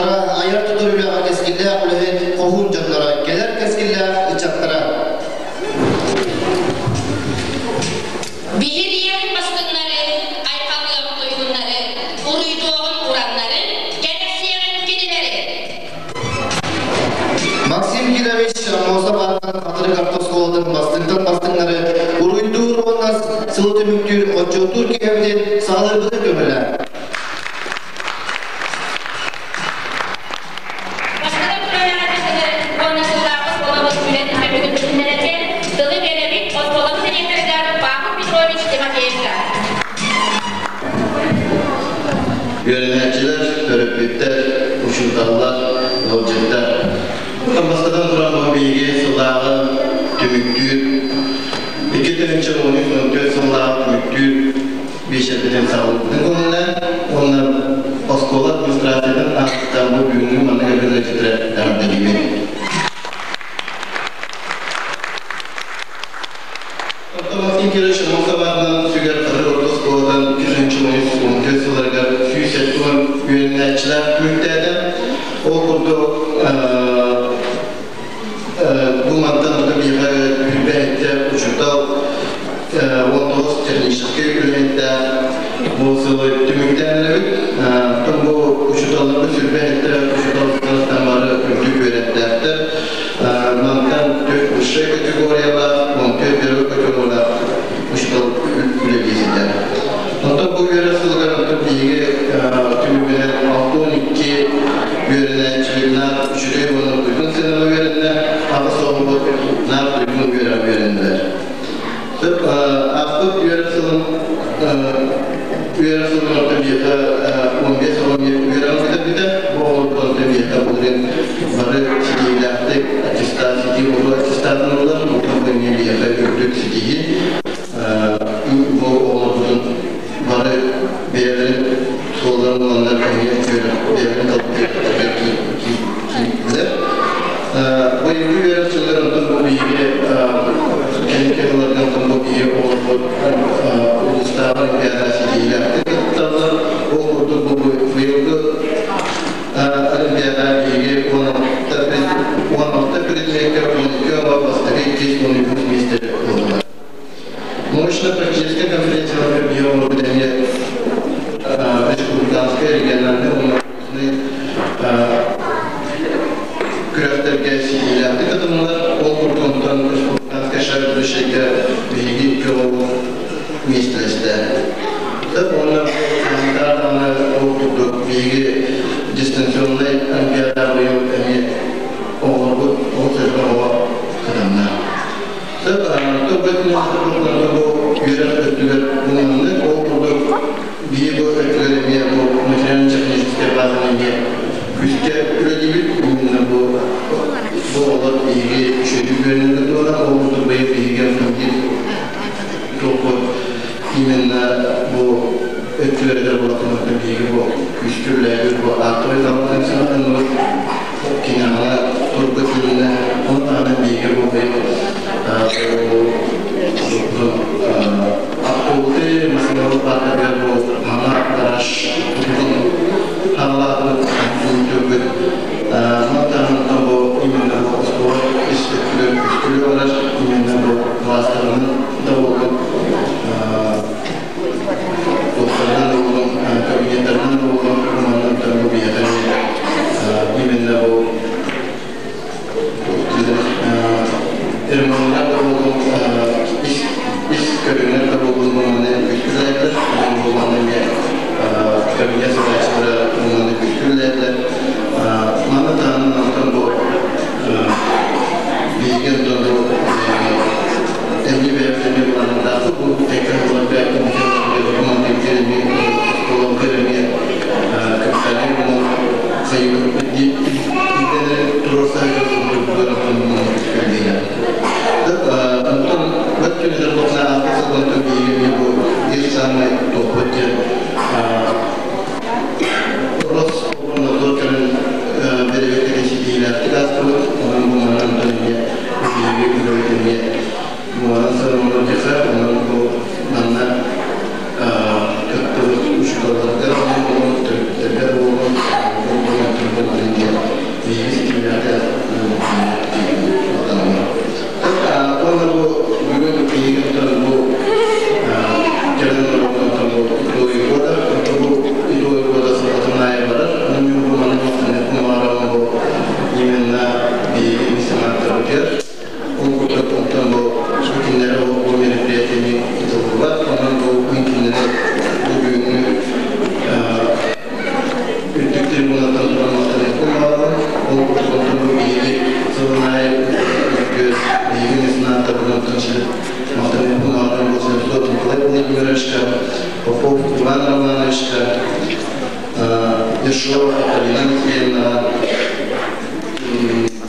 дьонноро, айар-тутар үлэҕэ кэскиллээх үлэһит хоһуун дьонноро, кэлэр кэскиллээх ыччаттара. Биһириэм бастыҥнары, айхаллыам туйгуннары, уруйдуоҕум ураннары, кэрэхсиэҕим кинилэри. Максим Кирович Аммосов аатынан Хатырык автоскуолатын бастыҥтан бастыҥнары уруйдуур уонна сылы түмүктүүр отчуоттуур киһибитин саҕалыырбытын көҥүлэ. Бастакы күрүөлэҕэ уонна сыллааҕы оскуолабыт үлэтин түмүгүн билиһиннэрэргэ тылы биэрэбит оскуолабыт дириэктэригэр Павел Петрович Тимофеевка. Үөрэнээччилэр, төрөппүттэр, учууталлар, ыалдьыттар. Бастатан туран бу биһиги сыллааҕы түмүктүүр 2013-14 сыллааҕы түмүктүүр биэчэрбитин саҕалыырбытын көҥүллээн уонна оскуола администрациятын аатыттан бу бүгүҥҥү маннык эбэтэр эҕэрдэлиибин. Оттон Максим Кирович Аммосов сүгэр Хатырык орто оскуолатын 214 сылларыгар 170 үөрэнээччилээх түмүктээтэ. Ол курдук бу мантан ата биһиэхэ сүүрбэһиттэ учуутал 19 техническэй үлэһиттээх бу сылы түмүктээн эрэбит. Оттон бу учууталларбыт сүүрбэһиттэ учуутал бары үрдүк үөрэхтээхтэр. Мантан түөрт высшай категориялаах, 14 первый категориялаах учуутал үлэлии сылдьар. Онтон бу үөрэх сылыгар онтон биһиги түмүгүнэн 62 үөрэнээччилэринээх үчүгэй уонна туйгун сыанала үөрэннэ, аҕыс оҕобут наар туйгун үөрэх үөрэннилэр. Сөп, ааспыт үөрэх сылын үөрэх сылын орто биэхэ 15 оҕо үөрэҕин бүтэрбитэ. Бу оҕолорбут орто биэхэ былырыын бары ситиһиилээхтик аттестат ситии оҕо аттестатын ыллар. Онтон бу эмиэ биэхэ үрдүк ситиһии. Бу оҕолорбутун бары бэйэлэрин суолларын буланнар эмиэ үөрэх бэйэлэрин талбыт үөрэхтэригэр киирдилэр. Быйылгы үөрэх сылыгар онтон бу биһиги кэнники сылларга онтон бу биһиги оҕолорбут улуустааҕы олимпиада ситиһиилээхтик кытталлар. Ол курдук бу быйылгы олимпиада биһиги 16 предмеккэ 12 оҕо бастакы иккис уонна үһүс миэстэни ыллылар. Научно-практическай конференцияларга биһиги оҕолорбут эмиэ республиканскай, региональнай уонна күрэхтэргэ ситиһиилээхтик кытыннылар. Ол курдук онтон республиканскай шар будущайга биһиги икки оҕолор миэстэлэстэ. Уонна даҕаны ол курдук биһиги дистанционнай олимпиада быйыл эмиэ оҕолорбут олус элбэх оҕо кытынна. Бу үөрэх өттүгэр ылынны, ол курдук биһи бу өттүгэр эмиэ бу материально-техническэй базаны эмиэ күүскэ үлэлиибит. Именно бу бу олор биһиги үчүгэй үөрэнэргэ туһунан, ол курдук бэйэ биһиги автомобиль туохпут именно бу өттүлэригэр буолатын биһиги бу күүскэ үлэлээбит бу ааттабай залатын саҥатанныбыт киниэхэ турбут иннинэ ону таһынан биһиги бу автобуты массыыналар пааркатыгар бу хаҥа гараж тутуутун хаалаатыбыт түмүктүүрбүт маны таһынан бу именно бу оскуола ис өттүгэр күскүлү барар именно бу класстарынан да буоллун туохтарынан да буоллун кабинеттарынан да буоллун манан бу биһиэхэ именно бу ремоннар да буоллун ис ис көрүҥнэр да буоллун манна күскүлээтилэр бу манна эмиэ кабинет салайааччылара манна күскүлээтилэр манна таһынан онтон бу биһиги онтон бу эмиэ бэйэбит эмиэ былааннаахпыт бу кэккэ сылларга эмиэ оскуолабытыгар эмиэ капитальнай ремонт кыттыбыт учууталларга буолун, төрөппүттэргэ буолун, Биһиги ситимнээхтэ Уонна бу бүгүн биһиги оттон бу кэлэн олорон бу итоги года, бу итоги года сылатын аайы барар. Онон мен бу маны махтаныахпын бу именно биһиги меценаттарбытыгар. Ол курдук онтон бу кинилэри бу мероприятиени ыытыллыбат. Онон бу кинилэри бу бүгүҥҥү үрдүк трибунаттан туран махтаныахпын баҕарабын. Ол курдук онтон бу биһиги сылын аайы биһиги меценаттарбытын махтаныахпын баҕарабын бу Слепцов Николай Владимировичка, Попов Иван Романовичка, Ершова Полина Матвеевнаҕа,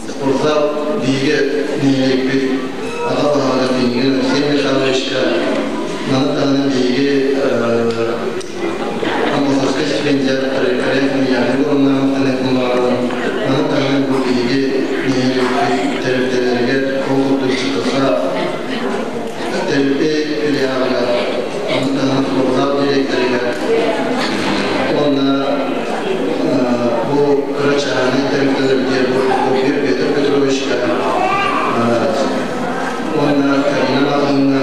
спортзал биһиги нэһилиэкпит аҕа баһылыга Пинигин Алексей Михайловичка, маны таһынан биһиги Аммосовскай стипендиат Карелия Яна Егоровна махтаныахпын баҕарабын. Маны таһынан бу биһиги нэһилиэкпит тэрилтэлэригэр ол курдук ЧТСА тэрилтэ филиалыгар, ону таһынан спортзал директорыгар уонна бу кыра чааһынай тэрилтэлэргэ бу Петр Петровичка уонна Карина Маховна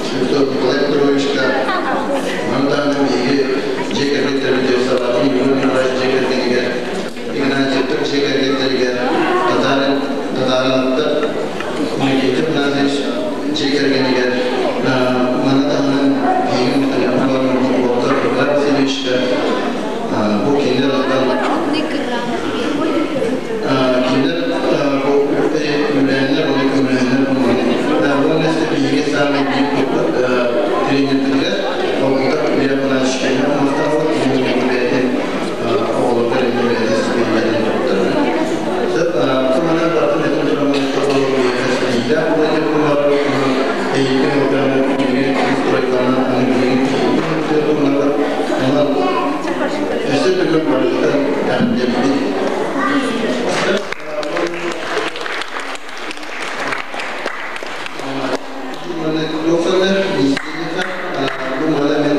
Слепцов Николай Петровичка, маны таһынан биһиги дьиэ кэргэттэрбитигэр Савватин Егор Николаевич дьиэ кэргэнигэр, Игнатьевтар дьиэ кэргэттэригэр, Татарин Татариновтар Никита Игнатьевич дьиэ кэргэнигэр, маны таһынан биһиги Михаил Петр Васильевичка бу кинилэр оттон кинилэр бу үлэһэннэр уонна көмөлөһөннөр уонна биһиги саамай биир тренердэригэр Олгутар Илья Афанасьевичка махталлар кинини бэйэтин оҕолоргор эмиэ бэйэтин стипендиятын туттарар. Манан бартын этин тураммын ситиилээх буолан буолар эйигин органы билигин стройканан аны билигин онон өссө төгүл барытын эҕэрдэлиибит. Бу маны мен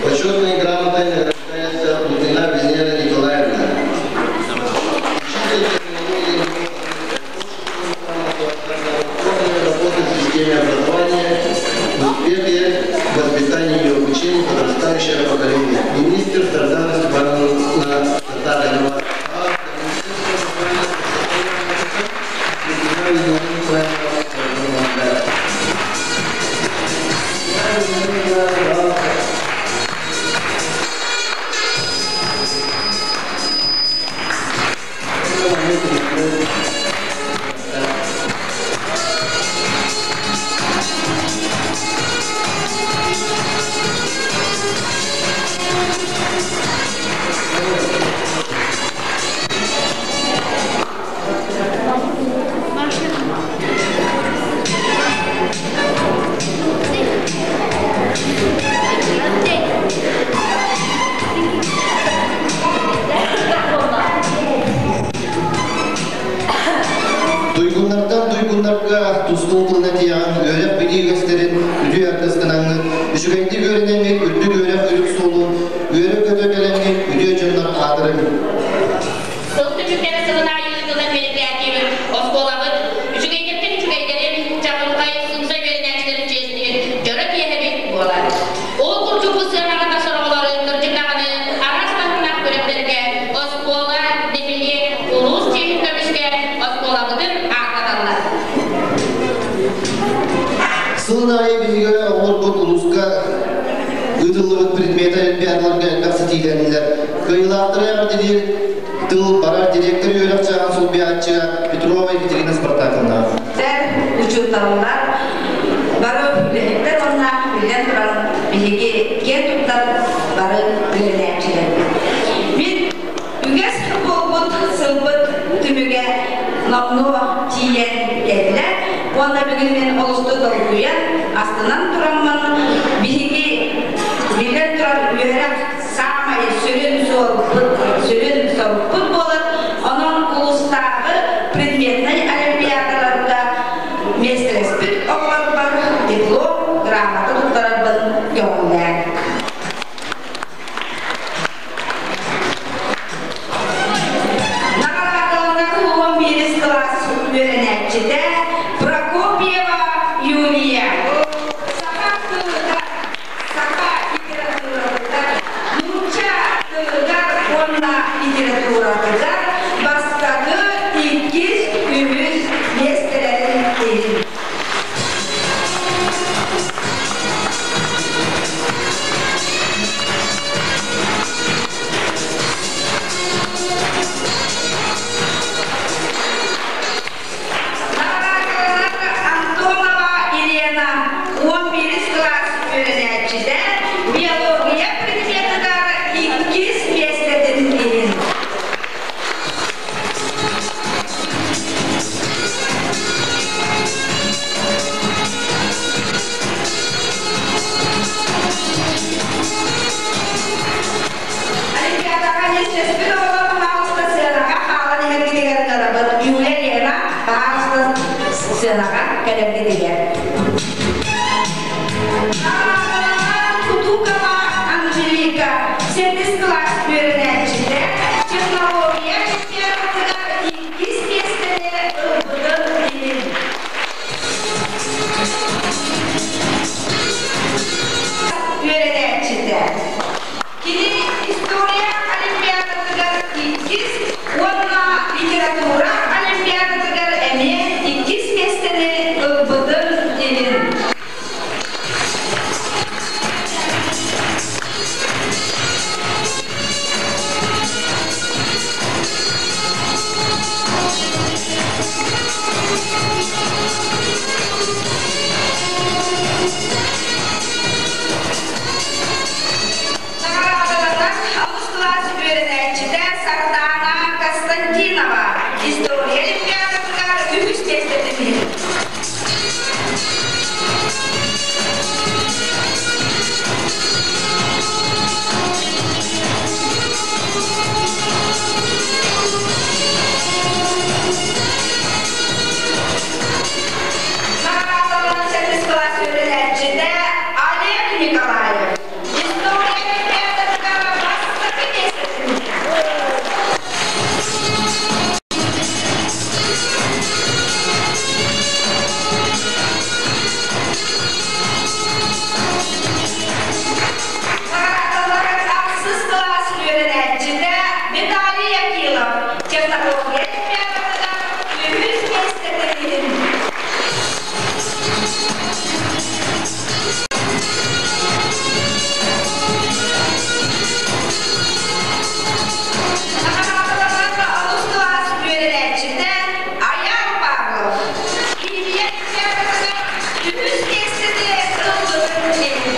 Почетной грамотой награждается Лукина Венера Николаевна. Учитель технологии работы в системе образования, успехи в воспитании и обучении подрастающего поколения. Министр Сардана Степановна Татаринова. Туйгуннартан туйгуннарга тускул тылына тиэҕин үөрэх билии үгэстэрин үтүө аргыскынаҥҥыт, үчүгэйдик үөрэнэҥҥит үрдүк үөрэх үрүк суолун, үөрэ-көтө кэлэҥҥит үтүө дьоннор аатырыҥ. Сыл түмүктэрэ сылын аайы ыытыллар мероприятиебыт оскуолабыт үчүгэйдэртэн үчүгэйдэрин, чаҕылхай, сымса үөрэнээччилэрин чиэстиир дьоро киэһэбит буолар. Ол курдук бу сыанаҕа тахсар оҕолору кырдьык даҕаны араас таһымнаах күрэхтэргэ оскуола, нэһилиэк, улуус чиэһин көмүскээн оскуолабытын ааттаталлар. Сылын аайы биһиги оҕолорбут улууска ыытыллыбыт предметы олимпиадаларга элбэх ситиилэннилэр. Кыайыылаахтары эҕэрдэлиир тыл барар директор үөрэх чааһын солбуйааччыга Петрова Екатерина Спартаковна. Учууталлар, бары үлэһиттэр уонна биллэн туран биһиги киэн туттар бары үөрэнээччилэрбит. Мин үгэс буолбут сылбыт түмүгэ номнуо тиийэн кэллэ уонна бүгүн мин олустук долгуйан, астынан тураммын биһиги биллэн турар үөрэх саамай сүрүн суолбут, сүрүн сорукпут буолар. Онон улуустааҕы предметнай олимпиадаларга миэстэлэспит оҕолорбор диплом, грамота туттарарбын көҕүлээн. Биология предметыгар иккис миэстэтин иһин. Олимпиадаҕа миэстэлэспит оҕолор баһаалыста сыанаҕа хаалан иһэргитигэр ыҥырабыт. Юля, Лена, баһаалыста сыанаҕа кэлэргитигэр. Кутукова Анжелика, сэттис кылаас үөрэнээччитэ, технология олимпиадатыгар иккис миэстэни ылбытын иһин. Үөрэнээччитэ. Кини история олимпиадатыгар иккис уонна литература олимпиадатыгар эмиэ иккис миэстэни ылбытын иһин. Наҕараадаланар алыс кылаас үөрэнээччитэ Сардаана Константинова история олимпиадатыгар үһүс миэстэтин иһин. Наҕараадаланар сэттис кылаас үөрэнээччитэ Олег Николаев история олимпиадатыгар бастакы миэстэтин иһин. Наҕараадаланар ахсыс кылаас үөрэнээччитэ Виталий Акилов технология олимпиадатыгар үһүс миэстэтин иһин. Наҕараадаланар алыс кылаас үөрэнээччитэ Айаан Павлов химия олимпиадатыгар үһүс миэстэни ылбытын иһин.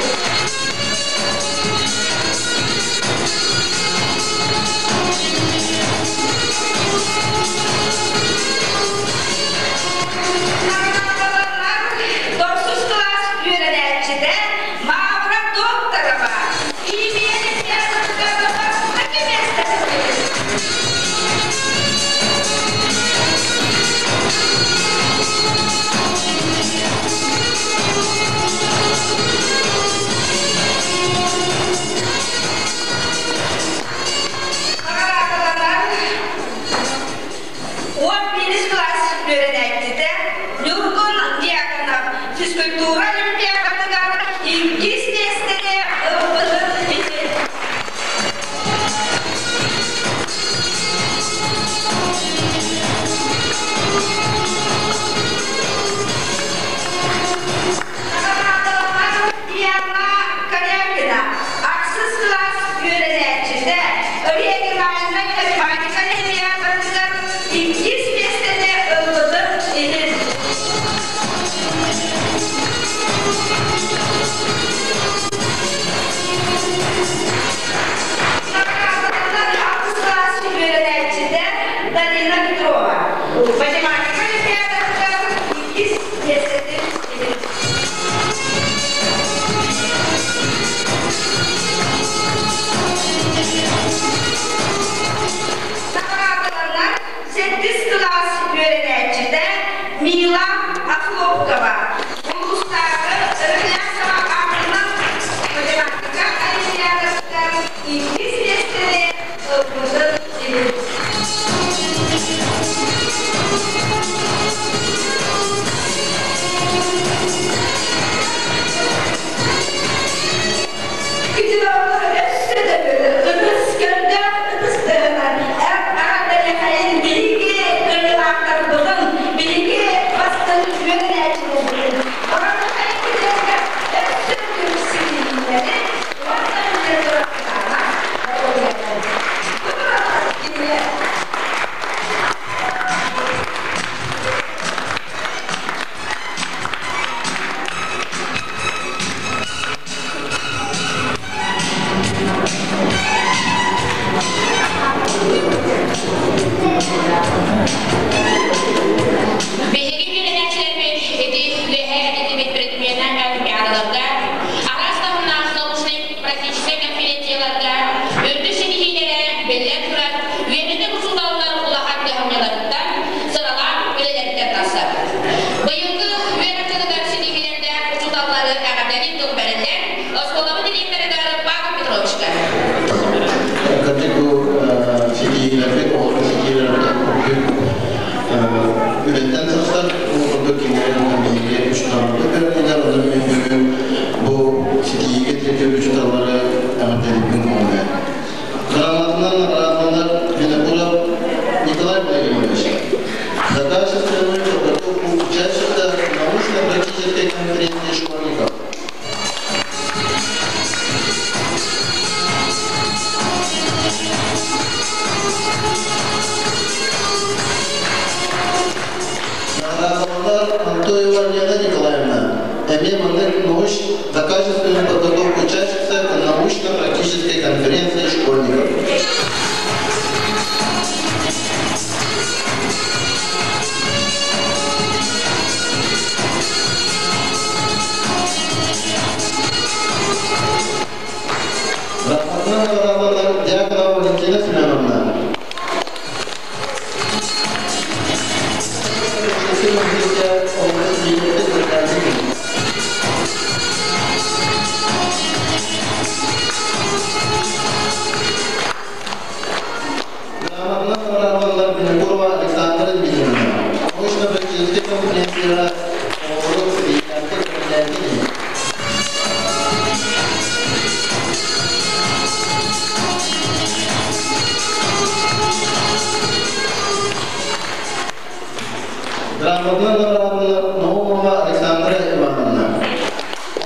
Наҕараадаланар тохсус кылаас үөрэнээччитэ Мавра Докторова химия олимпиадатыгар бастакы миэстэни иһин. Наҕараадаланар 11 кылаас үөрэнээччитэ Ньургун Дьяконов физкультура олимпиадатыгар иккис миэстэни ылбытын иһин. Наҕараадаланар Диана Корякина ахсыс кылаас үөрэнээччитэ региональнай математика олимпиадатыгар иккис миэстэни ылбытын иһин. Наҕараадаланар ахсыс кылаас үөрэнээччитэ Дарина Петрова математика олимпиадатыгар иккис миэстэтин иһин. Наҕараадаланар сэттис кылаас үөрэнээччитэ Мила Охлопкова улуустааҕы Рыхлясова аатынан математика олимпиадатыгар иккис миэстэни ылбытын иһин. Өссө да ытыс көрдөөх ытыстыынан эр аҕа биһиги кыайыылаахтарбытын, биһиги бастыҥ үөрэнээччилэрбитин Эмиэ маннык науч за качественную подготовку учащихся к научно-практической конференции школьников. Рахматынан наҕараадаланар Дьяконова Валентина Семеновна. Грамотынан наҕараадаланар Винокурова Александра Дмитриевна. Научно-практической конференция оҕолору ситиһиилээхтик бэлэмнээбитин. Грамотынан наҕараадаланар Наумова Александра Ивановна.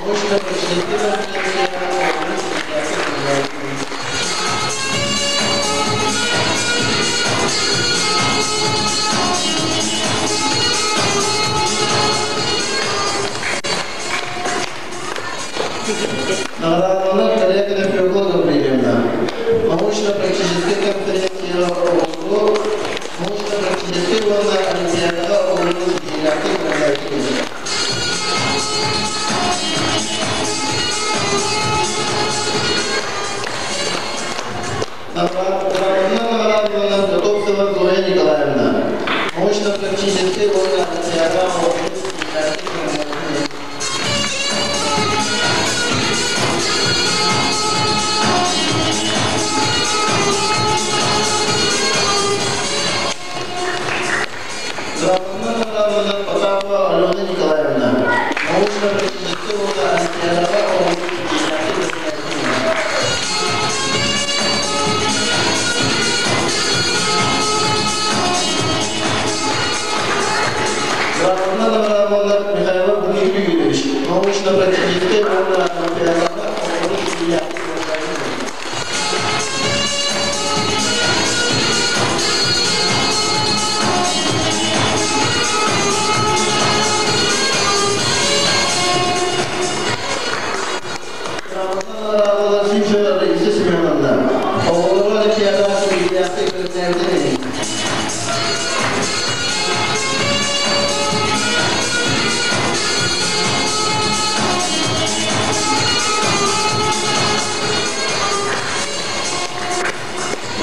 Научно-практической конференция оҕолору ситиһиилээхтик бэлэмнээбитин. Наҕараадаланар Корякина Фёкла Гаврильевна. Научно-практической конференция оҕолору научно-практическай уонна олимпиадаҕа оҕолору ситиһиилээхтик бэлэмнээбитин. Грамотынан наҕараадаланар Готовцева Зоя Николаевна. Научно-практическай уонна олимпиадаҕа оҕолору ситиһиилээхтик бэлэмнээбитин. Грамотынан наҕараадаланар Потапова Алена Николаевна. Научно-практическай уонна олимпиадаҕа оҕолору ситиһиилээхтик бэлэмнээбитин. Грамотынан наҕараадаланар Михайлов Дмитрий Юрьевич. Научно-практическай уонна олимпиадаҕа оҕолору ситиһиилээхтик бэлэмнээбитин. Грамотынан наҕараадаланар Симсова Раиса Семеновна. Оҕолору олимпиадаҕа ситиһиилээхтик бэлэмнээбитин.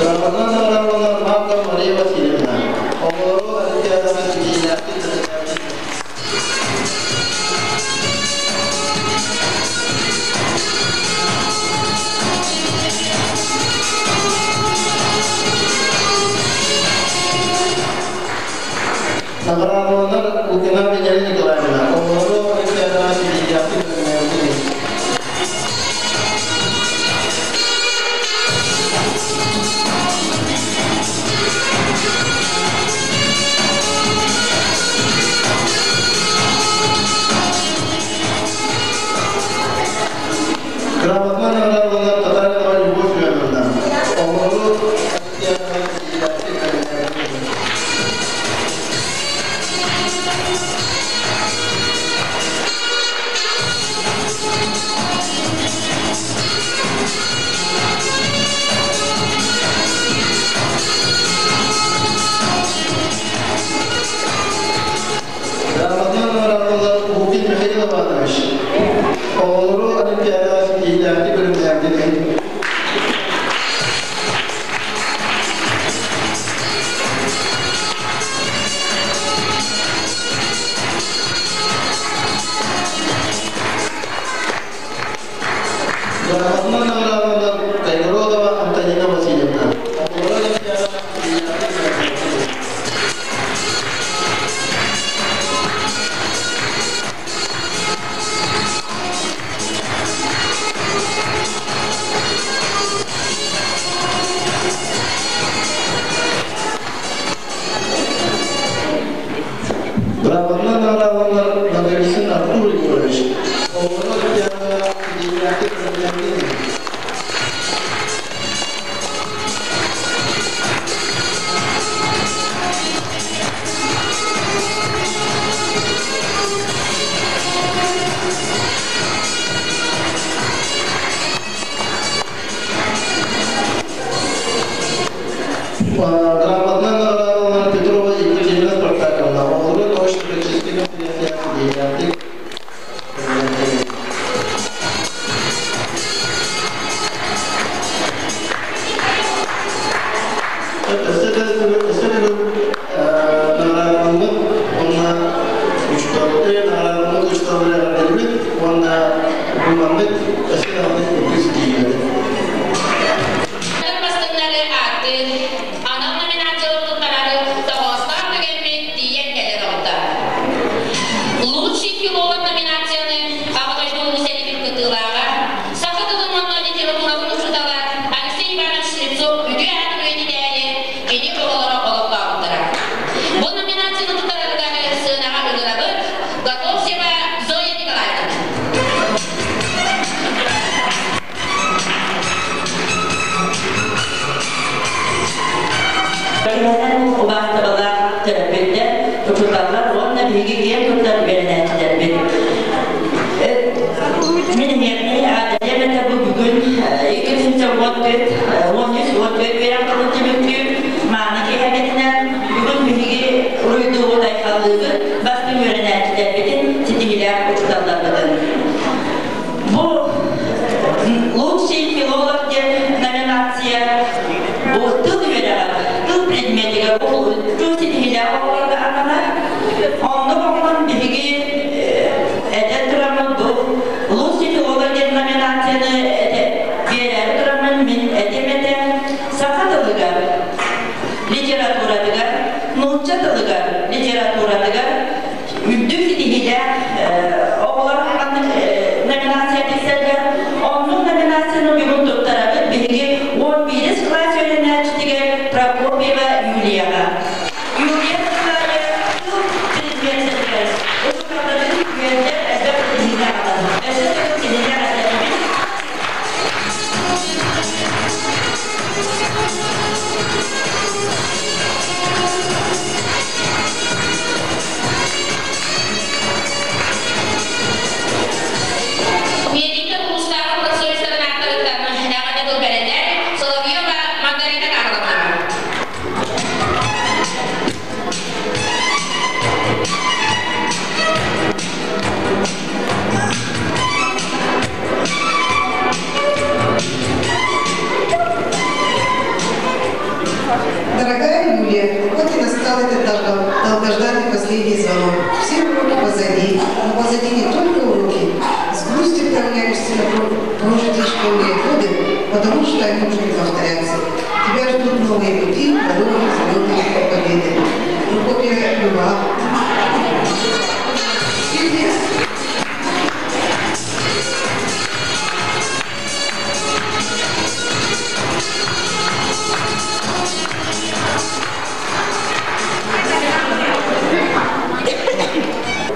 Грамотынан наҕараадаланар Маркова Мария Васильевна. Оҕолору олимпиадаҕа ситиһиилээхтик бэлэмнээбитин. Наҕараадаланар Лукина Венера Николаевна. Оҕолору олимпиадаҕа ситиһиилээхтик бэлэмнээбитин. Грамотынан наҕараадаланар Татаринова Любовь Ивановна. Оҕолору олимпиадаҕа ситиһиилээхтик бэлэмнээбитин. Грамотынан наҕараадаланар Лукин Михаил Иванович. Оҕолору олимпиадаҕа ситиһиилээхтик бэлэмнээбитин. Грамотынан наҕараадаланар Кайгородова Антонина Васильевна. Оҕолору олимпиадаҕа ситиһиилээхтик бэлэмнээбитин. Грамотынан наҕараадаланар Ноговицын Артур Егорович. Оҕолору олимпиадаҕа ситиһиилээхтик бэлэмнээбитин. Грамотно награждена Петрова Екатерина Спартаковна. Оҕолору научно-практическай конференция ситиһиилээхтик. Өссө төгүл наҕараадаламмыт уонна учууталлары наҕараадаламмыт учууталлары эҕэрдэлиибит уонна бу маннык өссө даҕаны үрдүк ситиһиилэри. Бастыҥнары ааттыыр анал номинациялар туттарары тоҕоостоох түгэммит тиийэн кэлэн оҕото. Лучший филолог номинацияны Аҕа дойду Улуу сэриитин кыттыылааҕа, саха тылын уонна литературатын учуутала Алексей Иванович Слепцов үтүө аатын үйэтитээри кини оҕолоро олохтообуттара. Бу номинацияны туттарарыгар сыанаҕа ыҥырабыт Готовцева Зоя Николаевна. Бэлиэнэн убаастабыллаах төрөппүттэр, учууталлар уонна биһиги киэн туттар үөрэнээччилэрбит. Мин эһиэхэ эҕэрдэлиэм этэ бу бүгүн 2014 13-14 үөрэх дьылын түмүктүүр мааны киэһэбитинэн бүгүн биһиги уруйдуубут, айхаллыыбыт бастыҥ үөрэнээччилэрбитин, ситиһиилээх учууталларбытын. Бу лучший филолог диэн номинация бу тыл үөрэҕэр, тыл предметигэр тыл ситиһиилээх оҕолорго ананар. Онно оҕолор биһиги этэн тураммыт бу лучший филолог диэн номинацияны биэрээри тураммын мин этим этэ саха тылыгар, литературатыгар, нуучча тылыгар, литературатыгар үрдүк ситиһиилээх оҕолор ханнык номинация тиксэллэр. Оннук номинацияны бүгүн туттарабыт биһиги 11 кылаас үөрэнээччитигэр Прокопьева Юлияҕа. Юлия Николаева тыл предметигэр учууталларын үөрдэр элбэх ситиһиини аҕалар. Өссө төгүл кинини эҕэрдэлиибит. Медиктэр улуустааҕы профсоюзтарын ааттарыттан эҕэрдэ тыл бэриллэр Соловьева Маргарита Карловна. Дорогая Юлия, вот и настал этот долгожданный последний звонок. Все уроки позади, но позади не только уроки. С грустью отправляешься на прожитые школьные годы, потому что они уже не повторятся. Тебя ждут новые пути, дороги, взлеты и победы. Прокопьева Люба. Привет.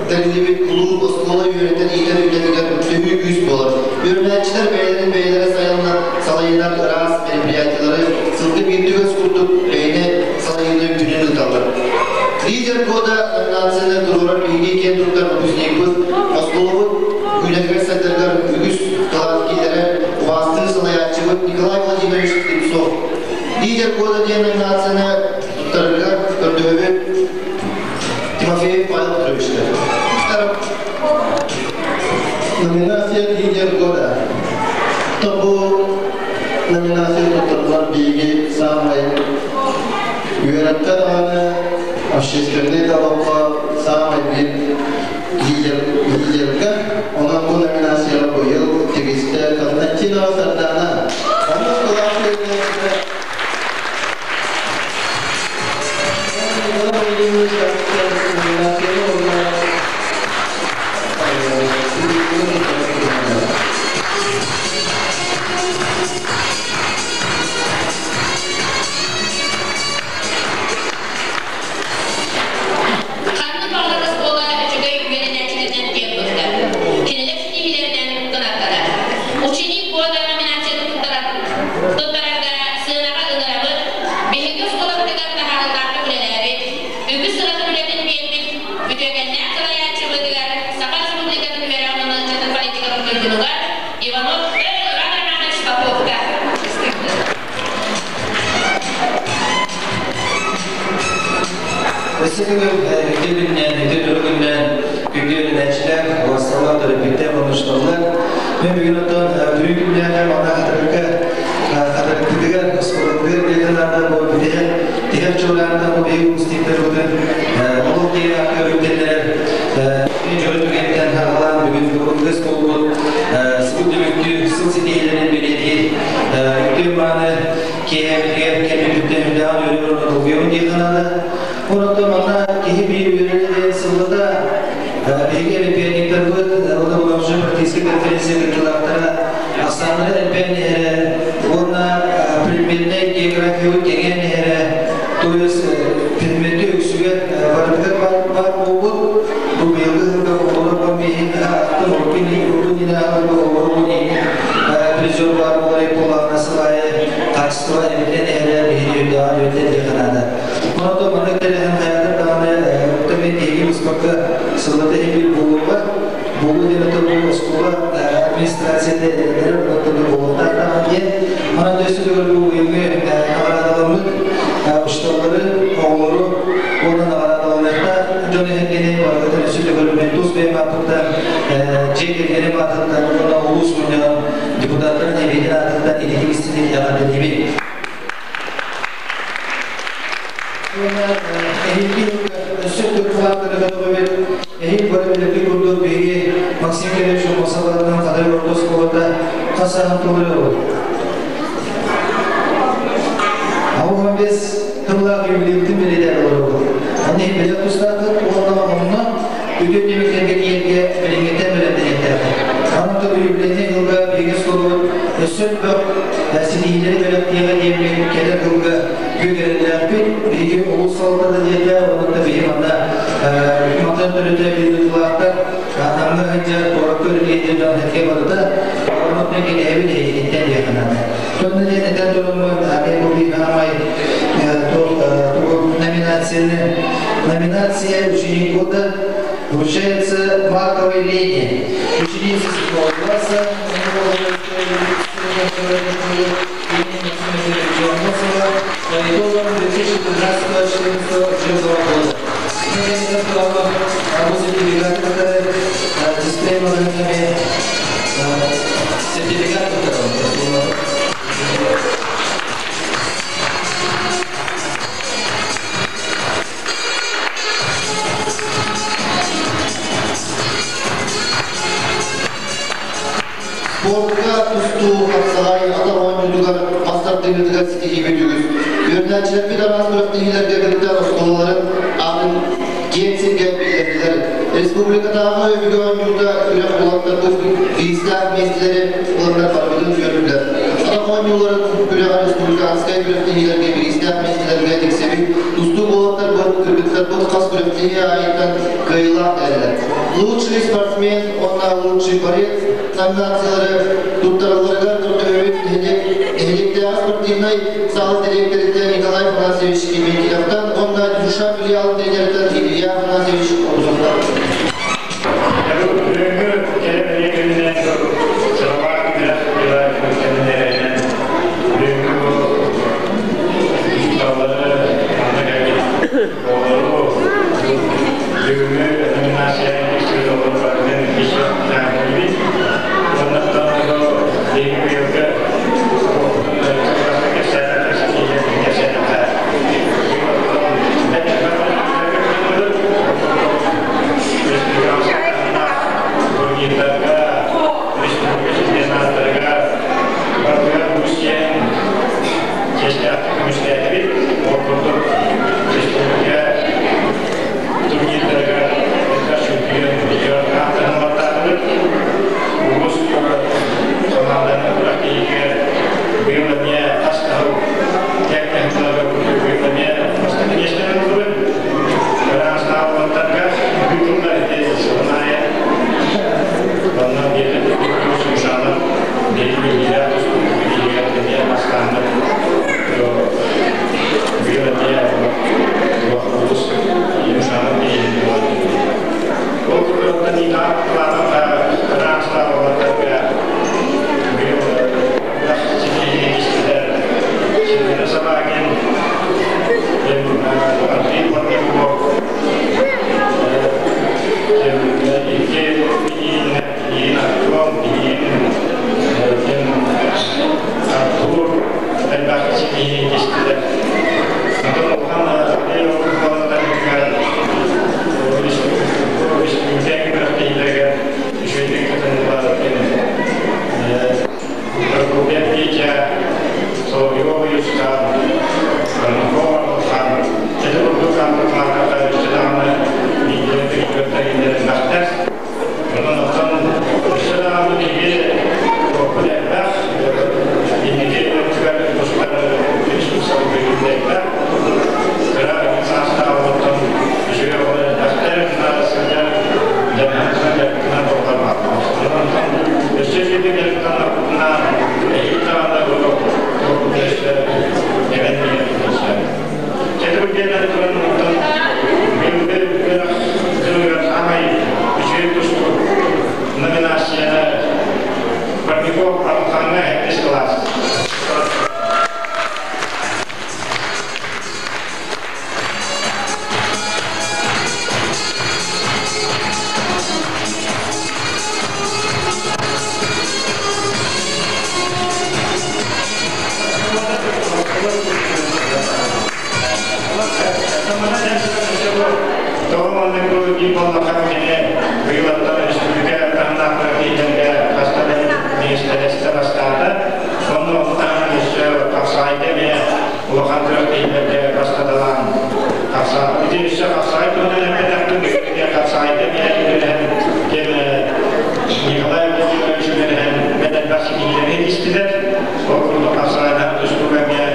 Тэриллибит кулууп оскуола үөрэтэр иитэр үлэтигэр төһүү күүс буолар. Үөрэнээччилэр бэйэлэрин бэйэлэрэ сайылына салайынар ыраас мероприятиелары сылга биирдэ үгэс курдук бэйэни салайыыны күнүн ыыталлар. Лидер года номинацияны туруорар биһиги киэн туттар выпускникпыт оскуолабыт үлэтигэр сайдарыгар үгүс кылаат киллэрэр убаастыыр салайааччыбыт Николай Владимирович Слепцов. Лидер года диэн номинацияны туттарарыгар көрдөһөбүт Тимофеев Павел Петровичка. Номинация «Лидер года». Бу номинация туттарылар биһиги саамай үөрэххэ даҕаны, общественнай да олоххо саамай биир лидер, лидерга. Онон бу номинацияҕа быйыл тигистэ Константинова Сардана. Онус кылаас үөрэнээччитэ. Номинацияны уонна Ханнык баҕарар оскуола үчүгэй үөрэнээччилэринэн киэн туттар. Кинилэр ситиһиилэринэн кынаттанар. Ученик года номинацияны туттарарга сыанаҕа ыҥырабыт. Биһиги оскуолабытыгар таһаарыылаахтык үлэлээбит, үгүс сыратын Өссө төгүл үтүө күнүнэн, үтүө туругунан күндү үөрэнээччилэр, уосталар, төрөппүттэр, мунньусталлар. Мен бүгүн оттон бүрүү күннээҕи манна Хатырыкка Хатырыкпытыгар, оскуолабытыгар диэтэллэрде бу бүтэр тиһэх чуораанынан бу биһиги выпускниктарбытын олох киһи көрүктэннэрэр дьоро түгэнтэн хаалаан бүгүн бүгүн буолбут сыл түмүктүүр сыл ситиһиилэрин бэлиэтиир үтүө мааны киэһэбитигэр кэлбиппиттэн үрдээҕин үөрэ долгуйабын диэххэ наада. Онон манна киһи биир үөрэрэ диэн сыллата биһиги олимпиадниктарбыт Родоволовжи практическай конференция кыттыылаахтара ахсааннара элбээн иһэрэ уонна предметнэй географиябыт кэҥээн иһэрэ, то есть предмети үксүгэр барытыгар баар буолбут. Бу быйылгы сылга оҕолор 15-ин аттын урукку урукку иннинээҕи оҕолор призер баар буолар буоллаҕына сыл аайы хаачыстыба эбиллэн иһэрэ биһиги үрдээҕин үөрдэр диэххэ наада. Онон маннык тэрээһин хайаатар даҕаны мен биһиги быспакка сыллата иһин буолуоҕа. Буолуо диэн отон бу оскуола администрацията эрэннэрэр онтон буолуохтаах даҕаны диэн. Онон өссө төгүл бу быйылгы наҕараадаламмыт учууталлары, оҕолору уонна наҕараадаланыахтаах дьон эһэргэни барытын өссө төгүл мен тус бэйэм ааппыттан, дьиэ кэргэним аатыттан уонна улуус мунньаҕын депутаттарын эбиэтин аатыттан ититик истиҥник эҕэрдэлиибин. Уонна эһиги өссө туппааттары көтөҕөбүт. Эһиги бары билэргит курдук биһиги Максим Кириллович Мосаларынан Хатырык орто оскуолата хас сааһын толоруобут? 85 тыллаах юбилейбытын бэлиэтээн олоробут. Аны билэр тустааххыт уонна онно үтүө түмүктэргэ тиийэргэ билиҥҥиттэн бэлэмнэниэхтээххит. Онон юбилейнай сылга биһиги оскуолабыт өссө элбэх ситиһиилэри бэлэхтиэҕэ диэммит кэлэр сылга күөгэрэлээхпит. Биһиги улуус салалтата диэтэ, онон да биһи манна мантан төрүтэ биир Намҥа сылдьар куоракка үлэлиир дьон сэргэ барыта онон кэтэһэбит эһигиттэн диэххэ наада. Сонно диэн этэн тураммын, мен бу биир хаамай номинацияны номинация «Ученик года» вручается Марковой Лене, ученице седьмого класса по итогам 2013-2014 учебного года. Сертификат дисплей магазинами сертификат. Спортка тустуу, хапсаҕай, атах оонньуутугар, мас тардыһыытыгар ситиһиибит үгүс. Үөрэнээччилэрбит араас күрэхтэһиилэргэ кыттан оскуолаларын аатын киэҥ сиргэ биллэрдилэр. Республикатааҕы өбүгэ оонньуута күрэх уолаттарбыт биирдээх миэстэлэри ыланнар барыбытын үөрдүлэр. Атах оонньууларын күрэҕэр республиканскай күрэхтэһиилэргэ бириистээх миэстэлэргэ тиксэбит. Тустуу уолаттарбыт, кыргыттарбыт хас күрэхтэһии аайыттан кыайыылаах кэллилэр. Лучший спортсмен уонна лучший борец номинациялары туттаралларыгар көрдөһөбүт нэһилиэктээҕи спортивнай саала дириэктэриттэн Николай Афанасьевич Клементьевтан уонна Дюша филиал тренериттэн Илья Афанасьевич Обузовтан. Бүгүҥҥү кэрэ бэлиэ күнүнэн сыралаах үөрэх дьыла түмүктэнэн бүгүҥҥү бу учууталлары манна кэлбит оҕолору бүгүҥҥү номинация икки барытын ис Оннуктан биһиги быйылгы кэпсээтэххэ Петя, Соловьева Юстан, Барнакова Алхан, Эти курдук ааттаахтар өссө даҕаны биирдэрин кытта элбэхтэр. Онон оттон өссө даҕаны биһиги туохпут элбэх, инники өттүгэр тустар инструкциябыт элбэх. Кыра саастаах оҕоттон үчүгэй оҕолор элбэхтэр, сылдьар, дьаныһан сылдьарбытынан болҕойбаппыт. Онон өссө үчүгэйдик дьарыктаннахпытына, эһиги даҕаны бу туохпут өссө эбэн биэриэхпитин сөп. Чэтибиргэнэн туран оттон быйылгы үөрэх дьылыгар саамай үчүгэй тустуу номинацияны Барбиков Арылхаҥҥа сэттис кылаас. Тоҕо маннык дии буоллахха кини быйылаттан республика таһымнаахтар киһилэргэ хаста да миэстэлэстэ бастаата. Онно ону өссө хапсаҕайга эмиэ улахан күрэхтэһиилэргэ бастаталаан хапсаҕай. Ити өссө хапсаҕай туһунан эппэтэхпин бүгүҥҥү хапсаҕайга эмиэ үлэлэһэн ким Николай Владимирович үлэлэһэн бэт элбэх ситиһиилэри истилэр. Ол курдук хапсаҕайынан тустууга эмиэ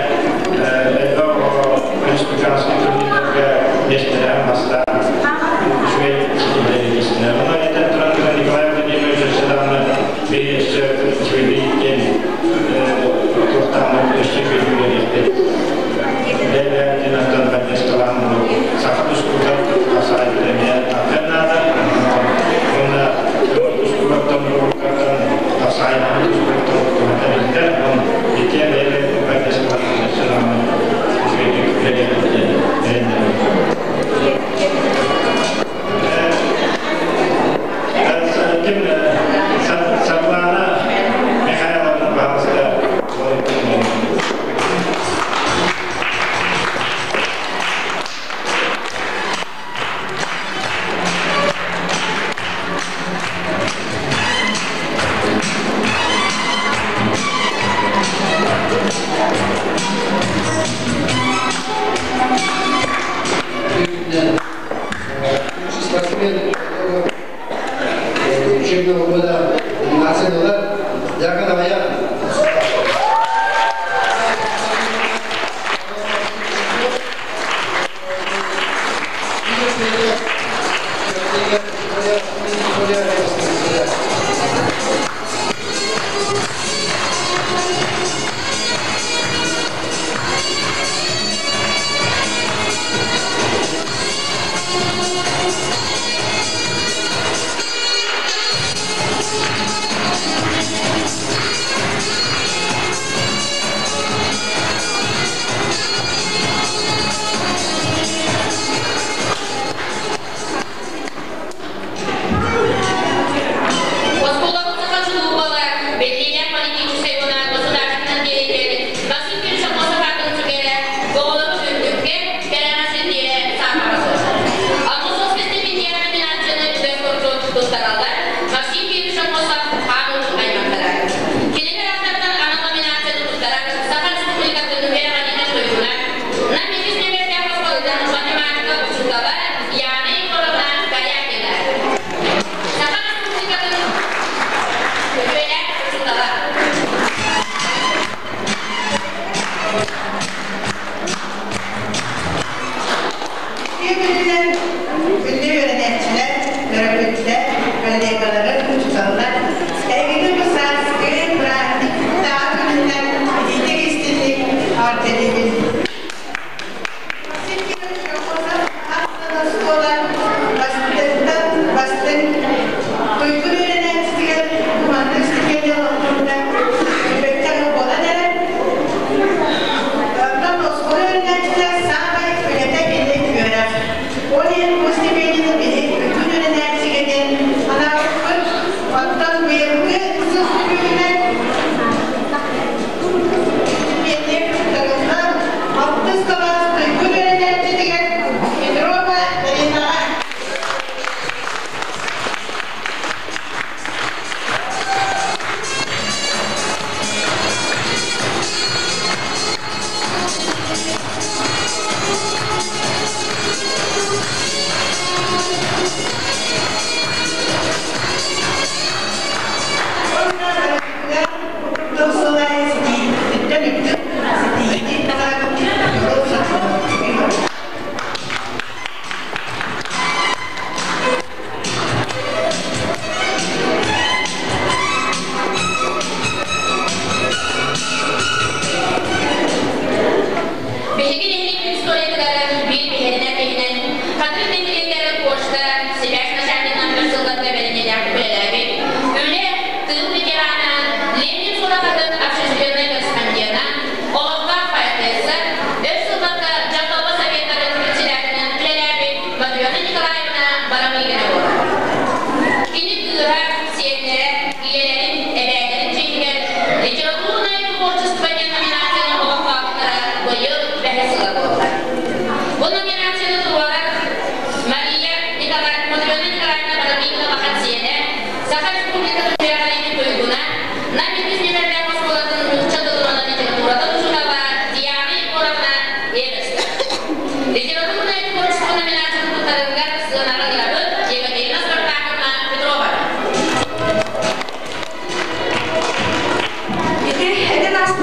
элбэх оҕо республиканскай турнирдарга миэстэлэһэн бастаан үчүгэй ситиһиилэри.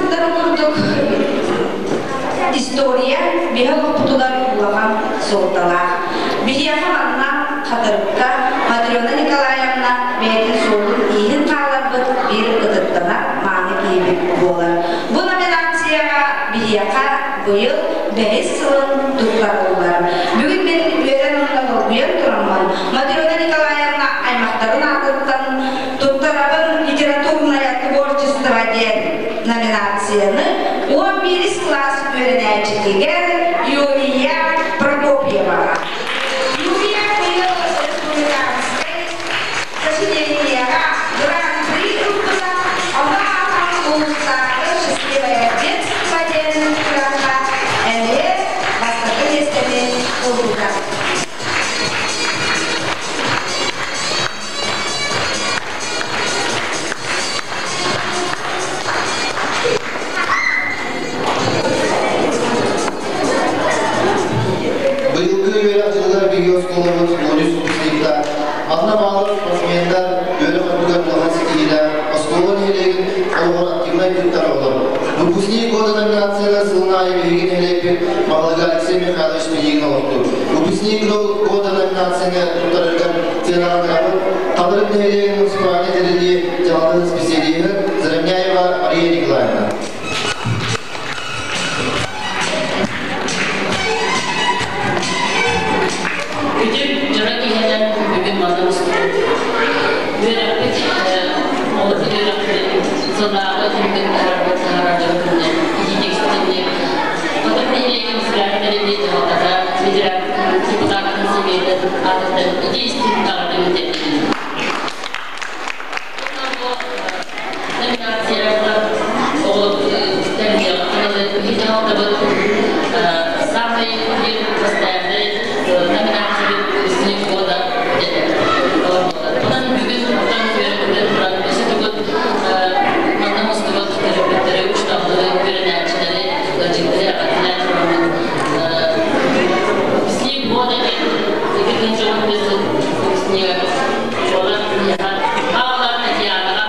сылдары курдук история биһи олохпутугар улахан суолталаах. Биһиэхэ манна Хатырыкка Матрена Николаевна бэйэтин суолун-ииһин хаалларбыт биир ытыктанар мааны киһибит буолар. Бу номинацияҕа биһиэхэ быйыл бэһис сылын туттарыллар. Бүгүн мин үөрэн уонна долгуйан тураммын Матрена Николаевна аймахтарын аатыттан туттарабын литературное творчество диэн номинацияны 11 кылаас үөрэнээччитигэр Юлия Прокопьеваҕа. Юлия быйыл республиканскай сочинениеҕа гран-при ылбыта, ону ааһан улуустааҕы «Счастливое детство» диэн күрэххэ эмиэ бастакы миэстэни ылбыта. Быйылгы үөрэх дьылыгар биһиги оскуолабыт 13 выпускниктар, манна бааллар спортсменнар, үөрэх өттүгэр улахан ситиһиилээх, оскуола нэһилиэгин олоҕор активнай кыттар оҕолор. Выпускник года номинацияны сылын аайы биһиги нэһилиэкпит баһылыга Алексей Михайлович Пинигин олохтуур. Выпускник года номинацияны туттарарыгар сыаналанарабыт Хатырык нэһилиэгин муниципальнай тэриллии дьаһалтатын специалиһы Заровняева Мария Николаевна. Үтүк дьоро киһинэн бүгүн манна мустубут. Үөрэхпит олус үөрэхпит сыллааҕы түмүгүн таһаарбыт таһаарар дьон күнүнэн итиитик-истиҥник Хотун нэһилиэгин муниципальнай тэриллии дьаһалтата федеральнай депутатын сэбиэтин аатыттан итии-истиҥ эҕэрдэбин тиэрдэбин. Уонна бу номинацияҕа дьаһалтабыт самый постоянный номинация выпускник года Онон бүгүн оттон үөрэ туран өссө тугут манна мустубут төрөппүттэри, учууталлары, үөрэнээччилэри, ыалдьыттары эҕэрдэлээн тураммын выпускник года диэн 2015 сыл выпускнига буолар миэхэ Павла Татьянаҕа.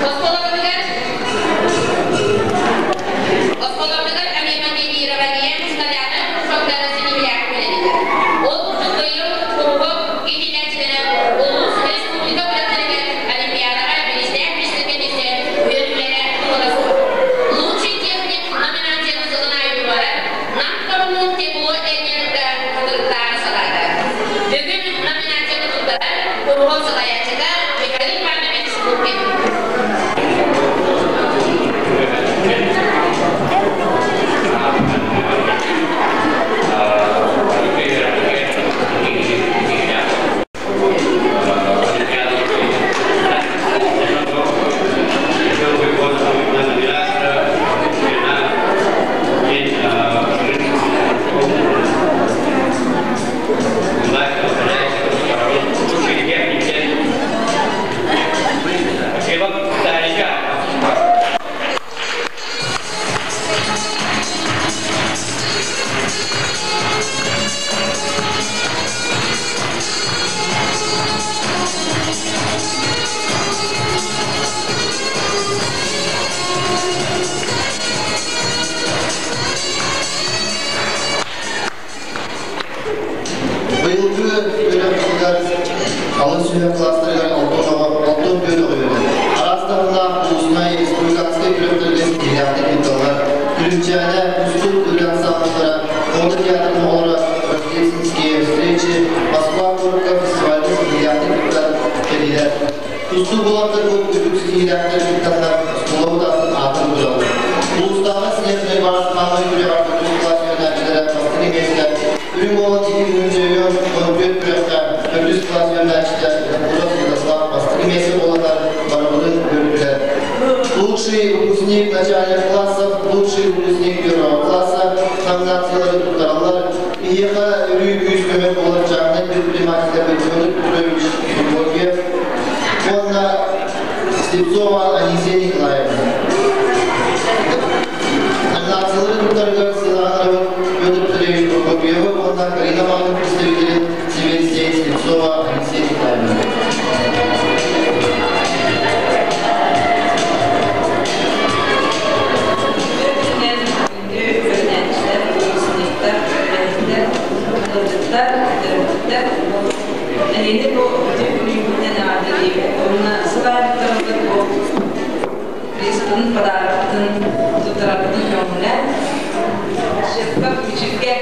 Оскуолабытыгар Оскуолабытыгар авиамоделирование снаряда кружоктара ситиһиилээх үлэлииллэр. Ол курдук быйыл куруһуок иитиллээччилэрэ улуус, республика күрэхтэригэр олимпиадаҕа бириистээх миэстэлэргэ тиксэн үөрүүлэрэ туора суох. Лучший техник номинацияны сылын аайы туруорар Нам Коммун тепло энерго хатырыктааҕы салаата. Бүгүн номинацияны туттарар куруһуок салайааччыта Михаил Иванович Лукин. Быйылгы үөрэх дьылыгар алын сүһүөх кылаастарыгар алтан оҕо, алтан бүөн оҕо үөрэнэр. Араас таһымнаах улуснай, республиканскай күрэхтэргэ ситиһиилээхтик кытталлар. Күлүмчээнэ, Кустук ырыа ансаамбыллара, Мода театрын оҕолоро Рождественские встречи, Москва куоракка фестивальга ситиһиилээхтик кыттан кэллилэр. Тустуу уолаттарбыт үрдүк ситиһиилээхтэр кыттаннар оскуолабыт атын аатын туталлар. Улуустааҕы Снежный барс хаамыы күрэҕэр төрдүс кылаас үөрэнээччилэрэ бастакы миэстэ, Үрүҥ уолан 2 мөлүйүөн 14 күрэххэ төрдүс кылаас үөрэнээччитэ Якутов Святослав бастакы миэстэ буоланнар барыбытын үөрдүлэр. Лучший выпускник начальных классов, лучший выпускник первого класса номинациялары туттараллар. Биһиэхэ өрүү күүс-көмө буолар чааһынай предпринимателлэрбит Федор Петрович Прокопьев уонна Слепцова Анисия Николаевна. Номинациялары туттарыгар сыанаҕа Петр Петрович Прокопьевы уонна Карина Павловна представителин сэбиэдиссэйин Слепцова Анисия Николаевна. Күндү үөрэнээччилэр, выпускниктар, үлэһиттэр, ыалдьыттар, төрөппүттэр эһигини бу үтүө күнүгүнэн эҕэрдэлиибит уонна сыл аайыттарбыт бу призпын, подарокпытын туттарарбытын көҥүлээн Шефка Мүчүргэ.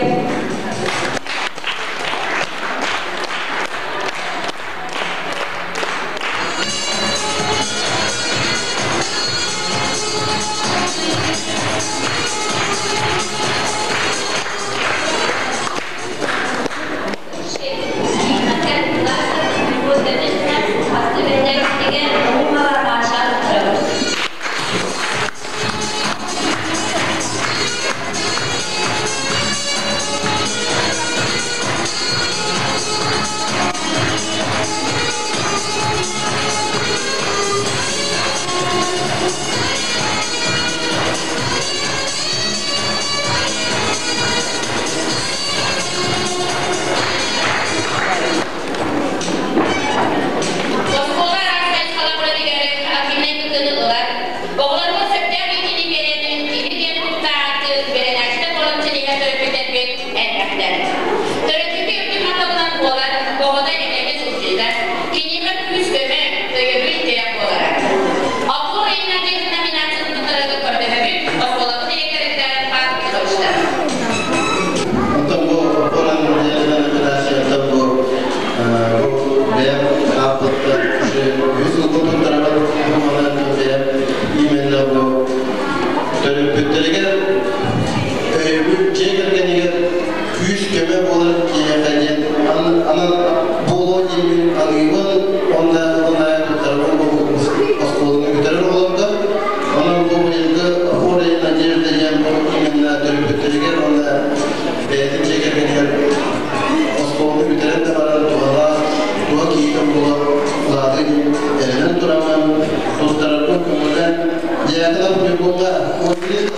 Оскуола араас хайысхалаах үлэтигэр активнай кыттыыны ылар. Оҕолорго сөптөөх иитиини биэрэн, киһи диэн куттааты үөрэнээччитэ буолан ситиһэр төрөппүттэрбит элбэхтэр. Төрөппүтү үрдүк махталынан буолар, оҕото этэҥҥэ сылдьыыта, киниэхэ күүс-көмө, өйөбүл тирэх буолара. Опора и надежда номинациятын туттарарга көрдөһөбүт, оскуолабыт дириэктэриттэн Павел Петровичтан. Онтон бу Опора надежда номинациятын бу бу бэйэм ааппыттан уже үһүс сылбын туттарабын. Бу манан бэйэм именно бу төрөппүттэригэр өйөбүл дьиэ кэргэнигэр күүс-көмө буолар киһиэхэ диэн анал буолуо диэммин аныыбын уонна ылын аайы туттарабын бу оскуоланы бүтэрэр оҕолорго. Онон бу быйылгы Опора и надежда диэн бу именно төрөппүттэригэр уонна бэйэтин дьиэ кэргэнигэр оскуоланы бүтэрэн да баран туһалаах туһа киһитэ буола улаатыы диэн эрэнэн тураммын туттарарбын көҥүллээн Дьяконов Ньургунга 11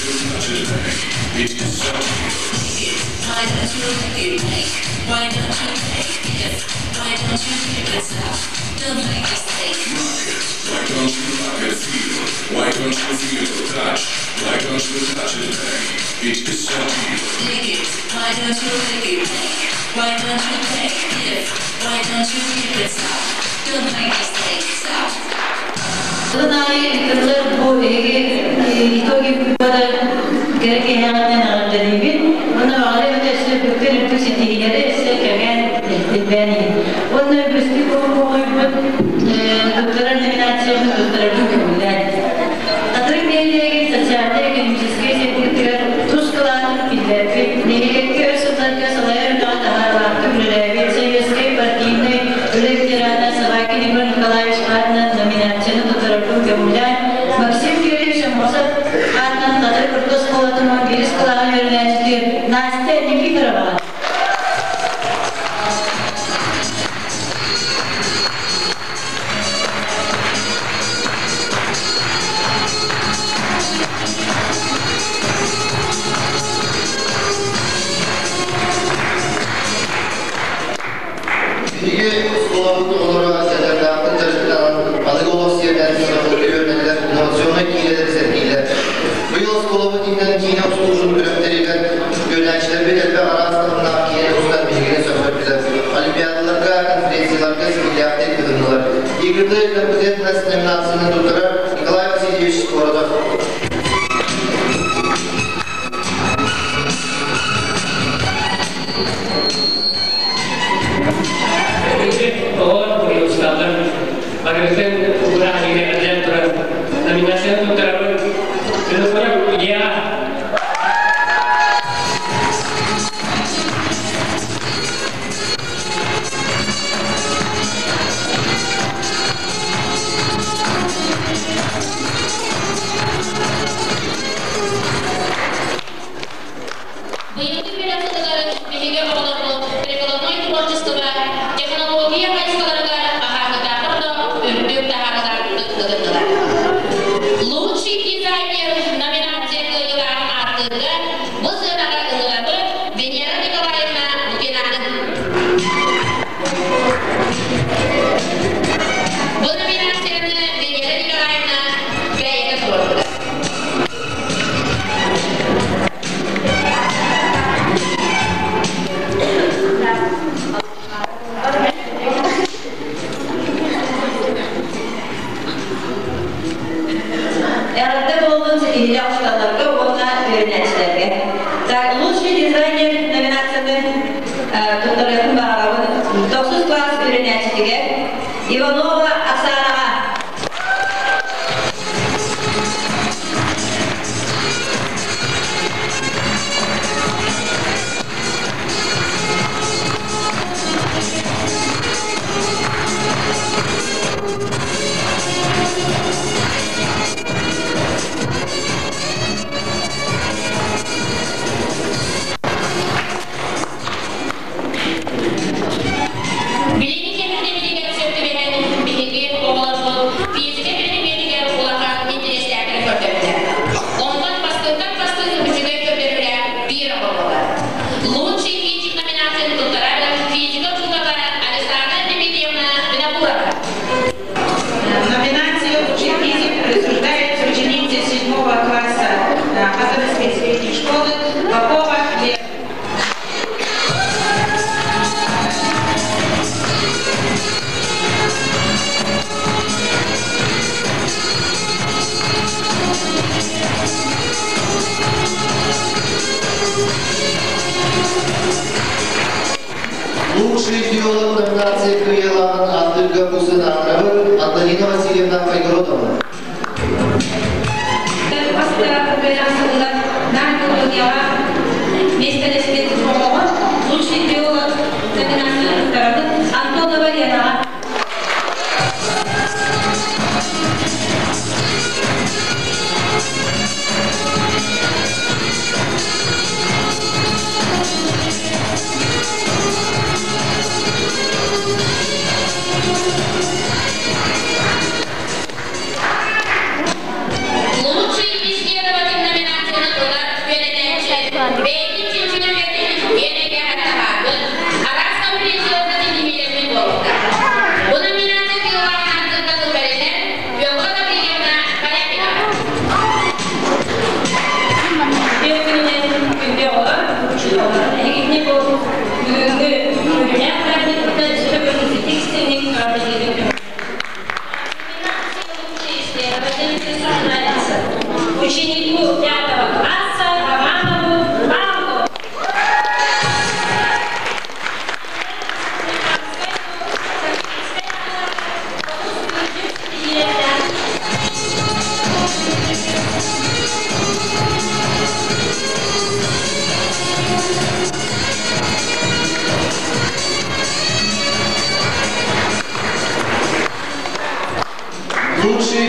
Why don't you make it? Why don't you make it? Why don't you keep it up? Don't make mistake. Why don't you rock it feel? Why don't you feel the touch? Why don't you touch it back? It is so deep. Dig it. Why don't you make it? Why don't you take it? Why don't you keep it up? Don't make mistake. Stop. Сылын аайы ыытыллар бу эһиги итоги кубада кэрэ киэһэҕинэн эҕэрдэлиибин уонна баҕарыам этэ өссө үрдүктэн үрдүк ситиһиилэри өссө кэҥээн элбээн иһин. Уонна үгүстүк оҥоһуйбут туттарар номинациябын туттарарбын көҥүллээн. Хатырык нэһилиэгин социальнай-экономическай сайдыытыгар тус кылаатын киллэрбит, нэһилиэккэ өр сылларга салайар үлэҕэ таһаарыылаахтык үлэлээбит советскай партийнай үлэ ветерана Собакин Егор Николаевич аатынан номинацияны туттарарбын көҥүллээн, Максим Юрьевич Аммосов аатынан Хатырык орто оскуолатын 11 кылааһын үөрэнээччитигэр Настя Никифороваҕа. Биһиги оскуолабыт оҕолоро дьарыктаахтык дьарыктанан, аныгы олох сиэрдээн сорохторго үөрэнэллэр, инновационнай киинэлэри сэргииллэр. Быйыл оскуолабыт иһинэн киинэ устуутун күрэхтэригэр үөрэнээччилэрбит элбэх араас таһымнаах киинэ устан биһигини сөхтөрдүлэр. Олимпиадаларга, конференцияларга ситиһиилээхтик кытыннылар. Игры компетентность номинацияны туттарар Николай Васильевич Скоротов. Оҕолор уйулусталлар барыгытын угураһыыга эдэн туран номинацияны туттарабын. Винокуров Илья. Быйылгы үөрэх сылыгар биһиги оҕолорбут прикладной творчество, технология хайысхаларыгар хаһааҥҥытааҕар да үрдүк таһаарыылаахтык кытыннылар. Лучший дизайнер номинация кыайыылааҕын ааттыырга бу сыанаҕа ыҥырабыт Венера Николаевна Лукинаны. Бу номинацияны Венера Николаевна бэйэтэ туруорбута. Эҕэрдэ буоллун ситиһиилээх учууталларга уонна үөрэнээччилэргэ. Так, лучший дизайнер номинацияны туттарыахпын баҕарабын. Тохсус класс үөрэнээччитигэр Иванова Оксанаҕа. Билиҥҥи кэмитиэбитигэр сөп түбэһэн, биһиги оҕолорбут физика предметигэр улахан интэриэстээхтэрин көрдөрдүлэр. Онтон бастыҥтан бастыҥ үчүгэй көрдөрүүлээх биир оҕо буолар. Лучший физик номинацияны туттарар физика учуутала Александра Дмитриевна Винокурова. Номинация «Лучший физик» присуждается ученице 7 класса Хатырыкской средней школы Попова Лев. Лучший биолог номинация кыайыылааҕын ааттыырга бу сыанаҕа Антонина Васильевна Кайгородова. Миэстэлэспит оҕоҕо лучший биолог номинацияны туттарабыт Антонова Ленаҕа. Лучший исследователь номинацияны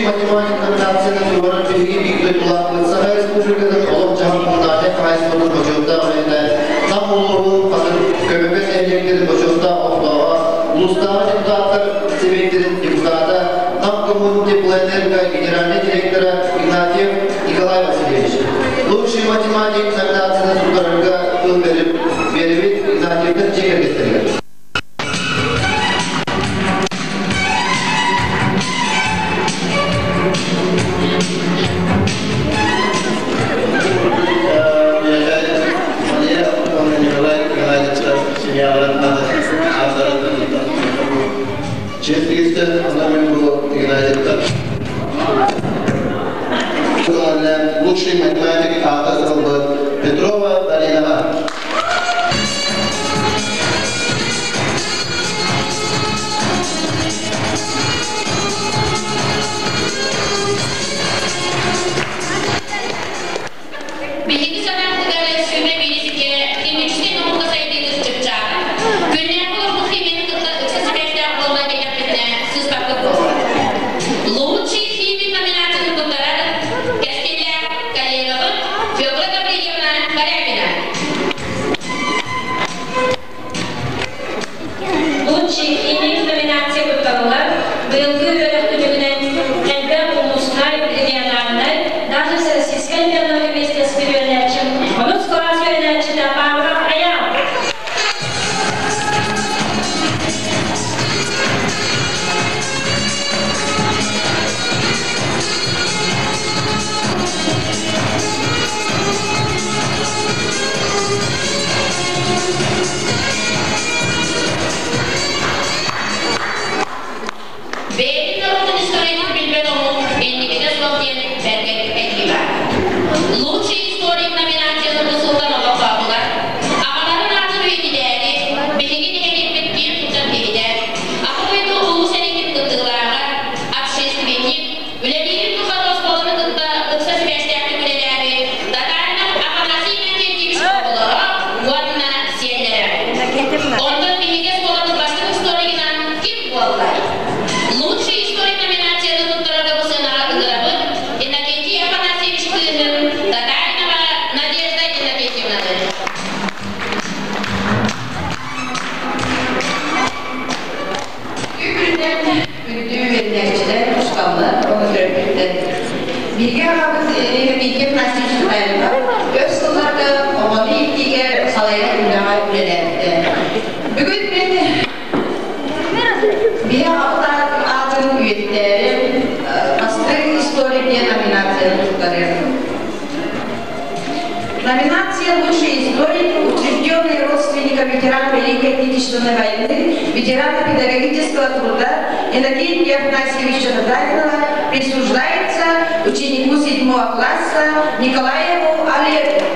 Лучший математик номинацияны туһарар биһиги биир дойдулаахпыт Саха Республикатын олох-дьаһах коммунальнай хаһаайыстыбатын бочуоттаах үлэһитэ, Нам улууһун Хатырык Көмөкөс нэһилиэктэрин бочуоттаах олохтооҕо, улуустааҕы депутаттар сэбиэттэрин депутата, Нам Коммунтеплоэнерго генеральнай директора Игнатьев Николай Васильевич. Лучший математик номинацияны туттарарга тыл биэрэбит Игнатьевтар дьиэ кэргэттэригэр. Мария уонна Николай Николаевичтар семьяларын ааттарыттан чиэс тигистэ, онон мин бу Игнатьевтар лучший математик аата ылбыт Петрова Даринаҕа. Биһиги санаабытыгар сүүрбэ биирисиккэ химическэй наука сайдыытын чыпчаала. Күннээҕи олорбут химияны кытта ыкса сибээстээх буолла диэтэхпитинэ сыыспаппыт буолуо. Лучший химик номинацияны туттарар кэскиллээх коллегабыт Федора Гаврильевна Корякина. Лучший химик номинация туттарылар быйылгы үөрэх түмүгүнэн элбэх улуустар, региональнай, даже всероссийскай чемпионаты миэстэспит үөрэнээччим, онус кылаас үөрэнээччитэ Павлов Аян. Бэйэтин норуотун историятын билбэт омук инникитэ суох диэн бэргэн этии баар. Лучший историк номинацияны бу сылтан олохтоотулар. Аҕаларын аатын үйэтитээри, биһиги нэһилиэкпит киэн туттар киһитэ, Аҕа дойду Улуу сэриитин кыттыылааҕа, общественник, үлэлиирин тухары оскуоланы кытта ыкса сибээстээхтик үлэлээбит Татаринов Афанасий Иннокентьевич оҕолоро уонна сиэннэрэ. Онтон биһиги оскуолабыт бастыҥ историгынан ким буоллай? Лучший историк номинацияны туттарарга бу сыанаҕа ыҥырабыт Иннокентий Афанасьевич кыыһын Татаринова Надежда Иннокентьевнаны. Күннэн күндү үөрэнээччилэр, учууталлар, ону төрөппүттэр. Бииргэ аҕабыт Иннокентий Афанасьевич Татаринов өр сылларга оҕону иитиигэ салайар үлэҕэ үлэлээбитэ. Бүгүн мин биһи аҕабыт аатын үйэтитээри Бастыҥ историк диэн номинацияны туттарыам. Номинация «Лучший историк», учрежденный родственником ветерана Великой Отечественной войны, ветерана педагогического труда Иннокентия Афанасьевича Татаринова присуждается ученику седьмого класса Николаеву Олегу.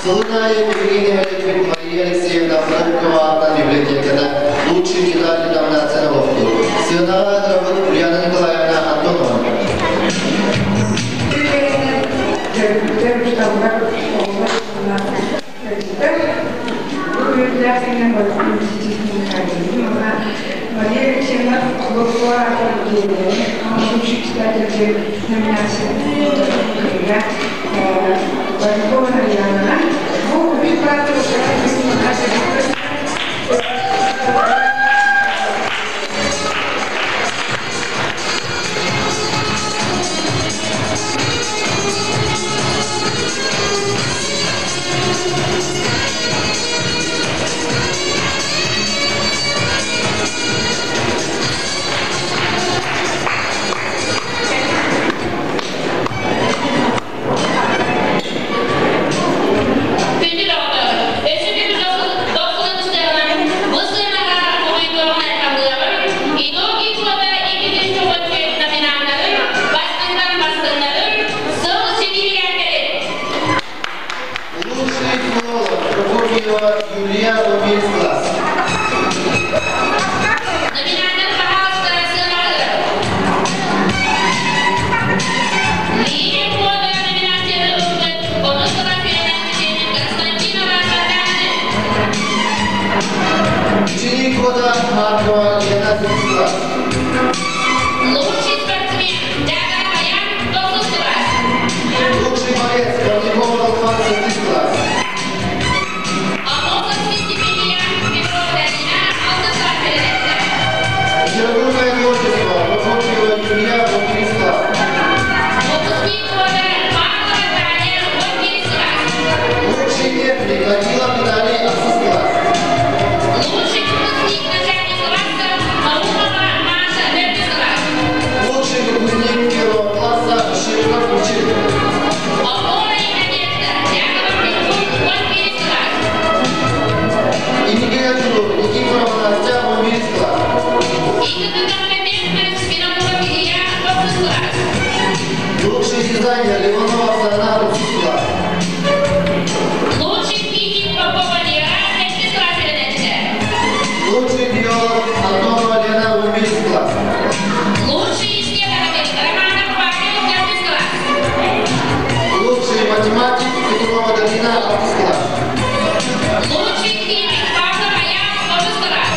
Сылын аайы биһиги нэһилиэкпит Мария Алексеевна Фролкова аатынан библиотеката «Лучший читатель» номинацияны олохтуур. Сыанаҕа ыҥырабыт Ульяна Николаевна Антонова. Төрөппүттэр, учууталлар, оҕолор уонна төрөппүттэр. Бу үөрүүлээх күнүнэн барытын уонна Мария Алексеевна Фролкова аатынан бириэмийэни «Лучший читатель» диэн номинацияны кыайда Баркова Нарьянаҕа. Бу үс бааттар. Күндү доҕоттор, өссө бүгүн дохсунун ыстыаҕынан бу сыанаҕа уруйдуоҕун айхаллыаҕын Итоги года 2014 номинаннарын бастыҥтан бастыҥнарын сыл ситиһиилээхтэрин. Лучший филолог Прокопьева Юлия, 11 класс. Номинаннар, пожалуйста, сыанаҕа. Выпускник года Маркова Лена Сергеевна. Лучший спортсмен Дягова Баян, тохсус кылаас. Лучший борец Корнякова Далбар, 7 класс. Амосовский стипендия Петрова Дарина, алтыс кылаас үөрэнээччитэ. Литературное творчество Прокопьева Юлия, 13 класс. Выпускник года Павлова Таня, 11 класс. Лучший техник Акилов Виталий, 8 класс. Лучший выпускник начальных классов Наумова Маша, 4 класс. Лучший выпускник первого класса Широков Учитель. Опора и надежда Якова Нюргун, 11 класс. Инники Дьулуур, Никифорова Настя, 11 класс. Икки Винокуров Илья, 9 класс. Лучший дизайнер Леонова Оксана, 8 класс. Лучший физик Попова Лера, 7 класс үөрэнээччитэ. Лучший биолог Антонова Лена, 11 класс. Лучший исследователь Романов Павел, 4 класс. Лучший математик Петрова Дарина, 6 класс. Лучший химик Павлов Аян, 9 класс.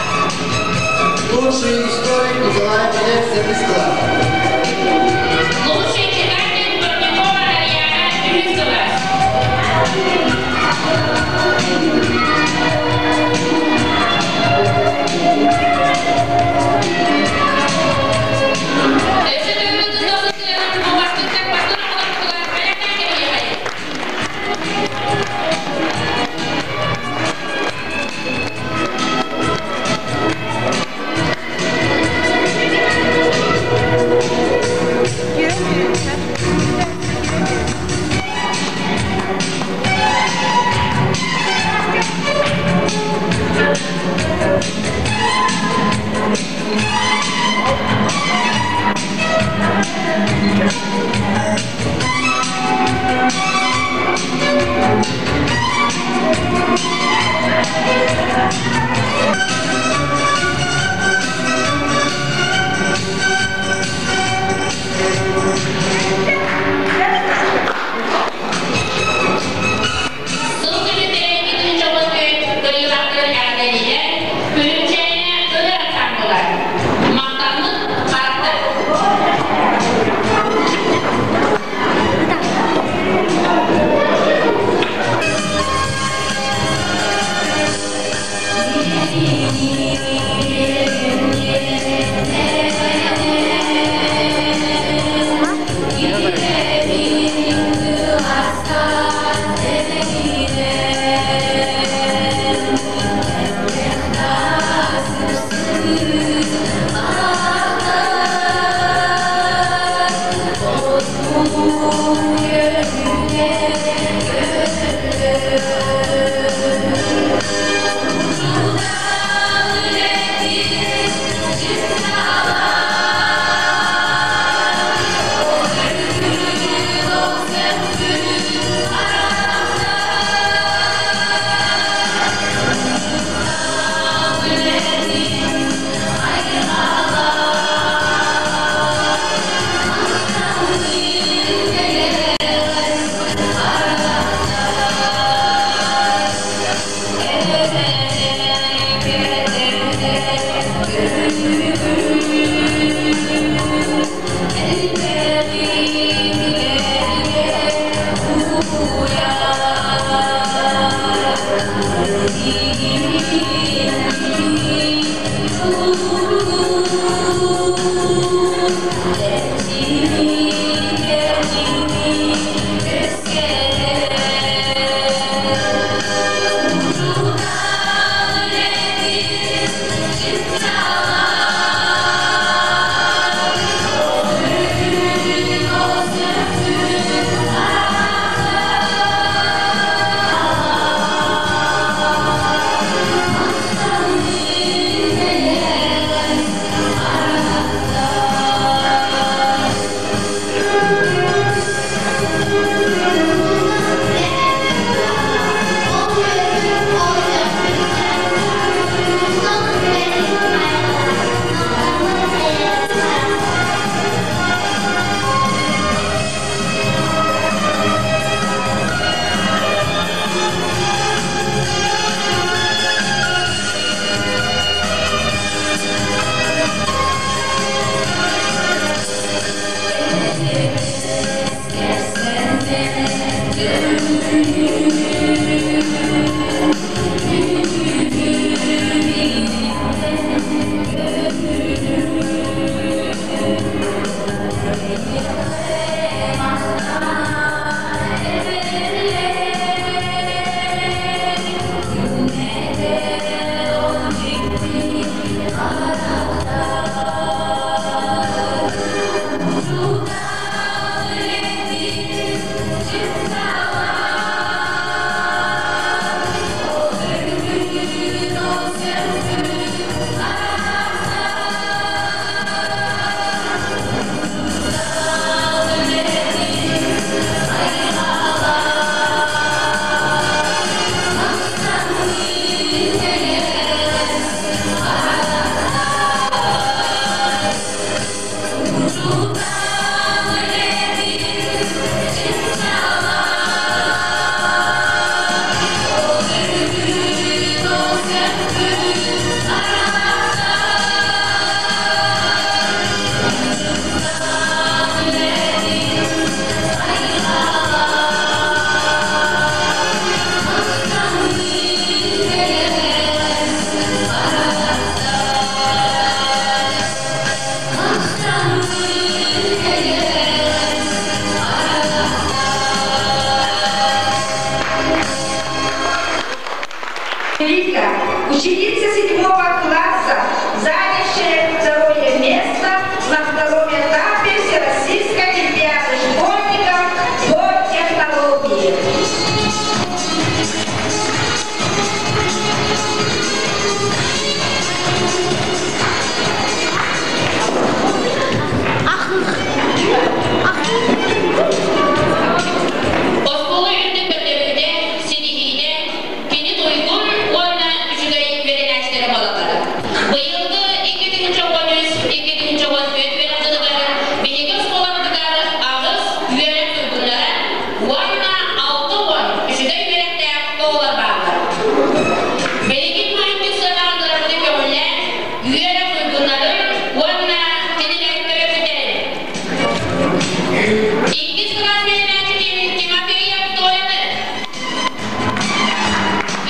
Лучший историк Николаев Олег, 7 класс. Лучший читатель Бортникова Дарьяна, 4 класс. Өссө төгүл тус бастыҥ оҕолорбутугар бэлэхтээн кэбиһиэхэйиҥ. Сыл түмүктэрэ 2009 кыайыылаахтарын эҕэрдэлиилэр, Күлүмчээнэ ырыа ансаамбыла. Махтаммыт харахтар. Вика, ученица седьмого класса, занявшая второе место на втором этапе Всероссийской олимпиады школьников по технологии. Оскуола үрдүк көрдөрүүтэ, ситиһиитэ, кини туйгун уонна үчүгэй үөрэнээччилэрэ буолаллара. Быйылгы 2013-2014 үөрэх дьылыгар биһиги оскуолабытыгар аҕыс үөрэх туйгуннара уонна 60 үчүгэй үөрэхтээх оҕолор бааллар. Билигин бу үрдүк сыанаҕа көҕүлээн үөрэх туйгуннарын уонна кинилэр төрөппүттэрин. Иккис кылаас үөрэнээччитин Тимофеев Толяны,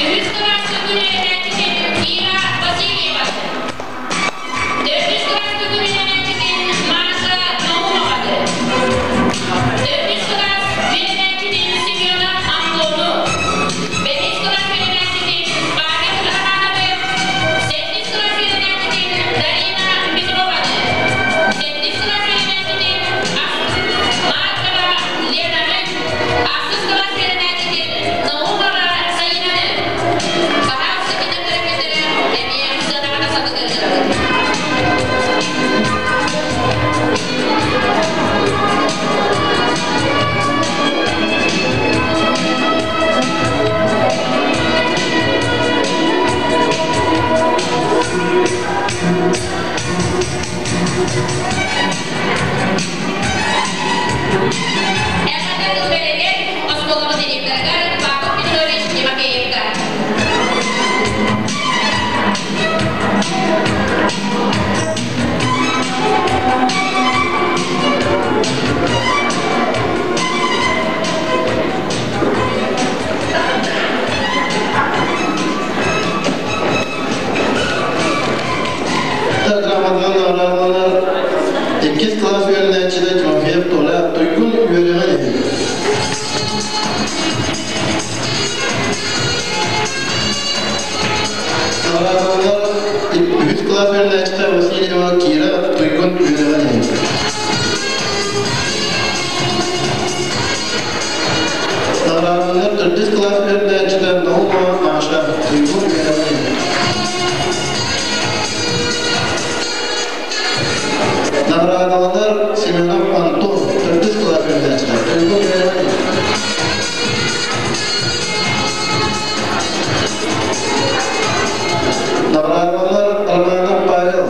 үһүс кылаас туйгун үөрэнээччитин Кира Васильева, төрдүс кылаас туйгун үөрэнээччитин Маша Наумованы, төрдүс кылаас үөрэнээччитин Семенов Антону, бэһис кылаас үөрэнээччитин Павел Романовы, сэттис кылаас үөрэнээччитин Дарина Петрованы, сэттис кылаас үөрэнээччитин Маркова Ленаны, ахсыс кылаас үөрэнээччитин Наумова Саинаны, баһаалыста кинилэр төрөппүттэрэ эмиэ сыанаҕа тахсаргытын ыҥырабыт. Эҕэрдэ тыл бэригэр оскуолабыт директорыгар Павел Петрович Тимофеевка. Грамотанан наҕараадаланар иккис кылаас үөрэнээччитэ Тимофеев Толя туйгун үөрэҕин иһин. Наҕараадаланар үһүс кылаас үөрэнээччитэ Васильева Кира туйгун үөрэҕин иһин. Наҕараадаланар төрдүс кылаас үөрэнээччитэ Наумова Маша туйгун үөрэҕин иһин. Наҕараадаланар Семенов Антон төрдүс кылаас үөрэнээччитэ туйгун үөрэҕин иһин. Наҕараадаланар Романов Павел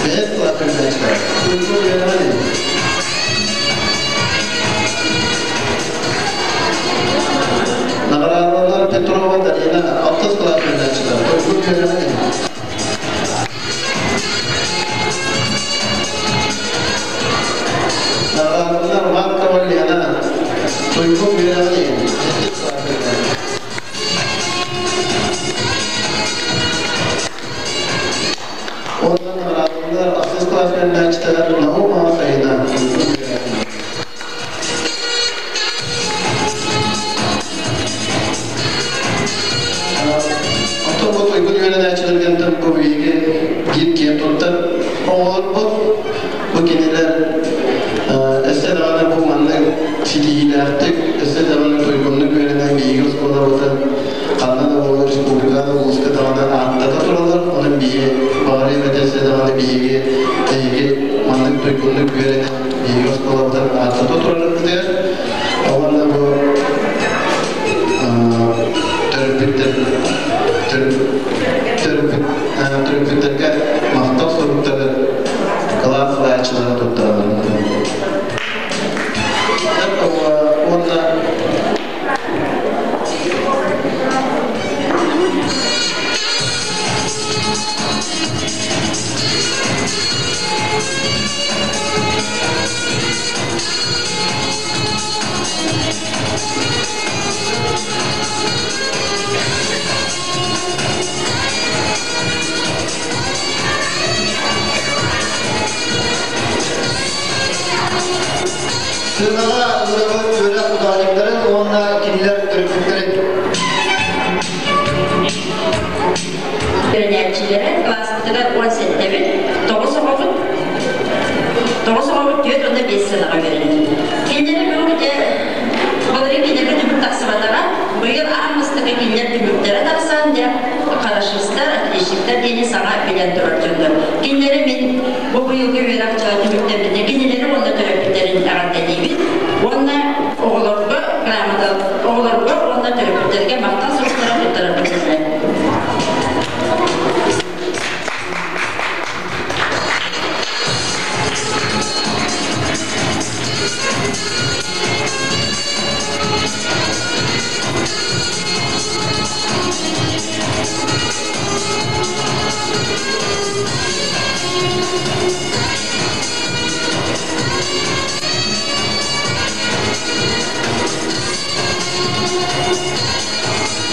бэһис кылаас үөрэнээччитэ туйгун үөрэҕин иһин. Наҕараадаланар Петрова Дарина алтыс кылаас үөрэнээччитэ туйгун үөрэҕин иһин. Наҕараадаланар Маркова Лена туйгун үөрэҕин иһин. Сэттис кылаас үөрэнээччитэ. Уонна наҕараадаланар ахсыс кылаас үөрэнээччитэ Наумова Саина туйгун үөрэҕин иһин. Оттон бу туйгун үөрэнээччилэргэнтэн бу биһиги биир киэн туттар оҕолорбут, бу кинилэр өссө даҕаны бу маннык ситиһиилээхтик, өссө даҕаны туйгуннук үөрэнэн биһиги оскуолабытын ханна да буолар республикаҕа, улууска даҕаны ааттата тураллар. Онон биһиги баҕарыам этэ өссө даҕаны биһиги эһиги маннык туйгуннук үөрэнэн биһиги оскуолабытын ааттата тураргытыгар. Уонна бу төрөппүттэр төрөппүттэргэ махтал суруктары кылаас салайааччылара туттараллар. Уонна Сыанаҕа ыҥырабыт үөрэх ударниктарын уонна кинилэр төрөппүттэрин. үөрэнээччилэрэ кылааспытыгар 17-бит, 9 оҕобут, 9 оҕобут 4 уонна 5 сыанаҕа үөрэнэр. Кинилэри бүгүн былырыын кинилэргэ түмүк тахсыбатаҕа, быйыл аан бастакы кинилэр түмүктэрэ тахсан, дьэ, хорошистар, отличниктар диэни саҥа билэн турар дьоннор. Кинилэри мин бу быйылгы үөрэх дьыла түмүктэммитэ кинилэри уонна төрөппүттэрин эҕэрдэлиибит. Уонна оҕолорго грамота, оҕолорго уонна төрөппүттэргэ махтал суруктара туттарарбыт көҥүлэ.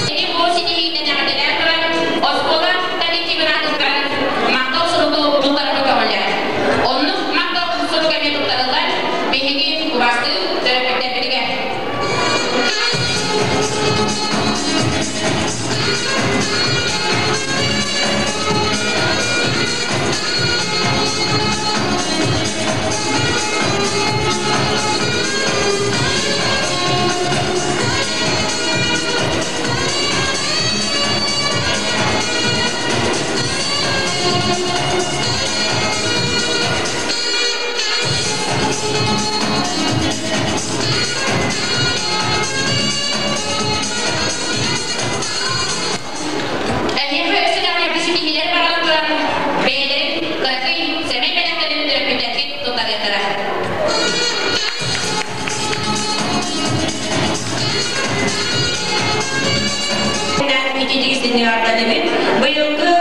Ити бу ситиһиитин эҕэрдэлээн туран, оскуола коллективын аатыттан махтал суругу туттарарга көҕүлээн. Оннук махтал сурук эмиэ туттарыллар биһиги убастыыр төрөппүттэрбитигэр. Эһиэхэ өссө даҕаны ситиһиилэр баҕаран туран, бэйэлэрин кыракый сэмэй бэлэхтэрин төрөппүттэргит туттарыахтара. Ититик Быйылгы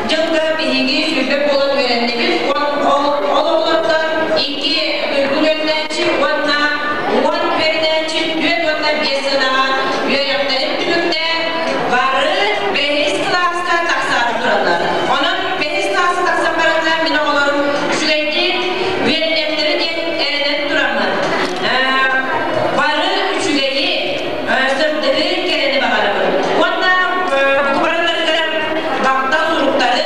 дьылга биһиги 20 буолан үөрэннибит. Ол оҕолортон икки туйгун үөрэнээччи уонна 10 үөрэнээччи 4 уонна 5 сыанаҕа үөрэхтэрин түмүктээн бары бэһис кылааска тахсаары тураллар. Онон бэһис кылааска тахсан бараннар мин оҕолорум үчүгэйдик үөрэниэхтэрэ диэн эрэнэн тураммын. Бары үчүгэйи, сырдыгы, кэрэни баҕарабын. Уонна бу барыларыгар махтал суруктары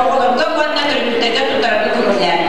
оҕолорго уонна төрөппүттэргэ туттарарга көҥүллээн.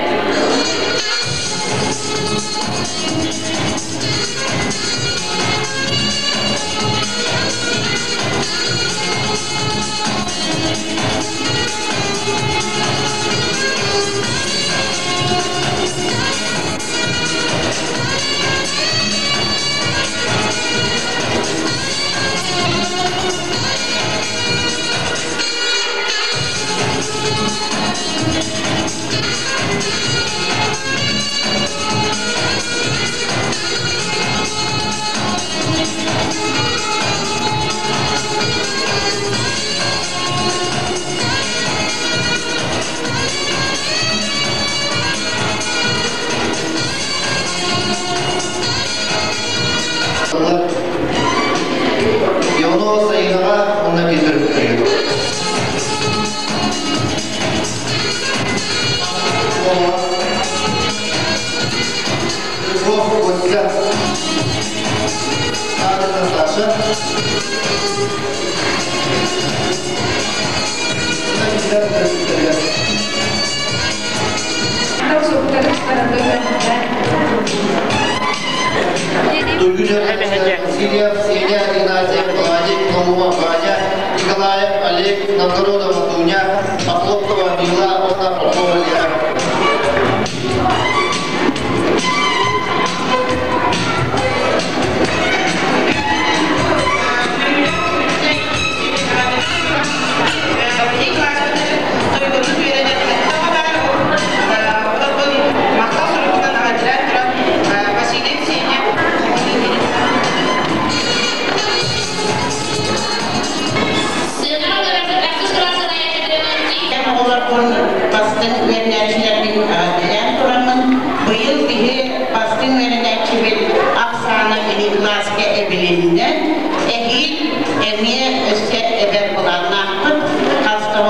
Иванова Саинаҕа уонна киирдэрбиттэригэр. Львов Костя. Анна Саша. Киирдэрбиттэригэр. Туйгун Васильев, Сеня, Игнатьев, Владик, Наумов, Ваня, Николаев, Олег, Новгородова, Дуня, Охлопкова, Мила, Онна, Попова, Лера. Сыанаҕа көрөбүт ахсыс кылаас салайааччыларынан Оҕолорбун бастыҥ үөрэнээччилэрбин эҕэрдэлээн тураммын, быйыл биһи бастыҥ үөрэнээччибит ахсаана биһи кылааска эбилиннэ. Эһиил эмиэ өссө эбэр былааннаахпыт, хас да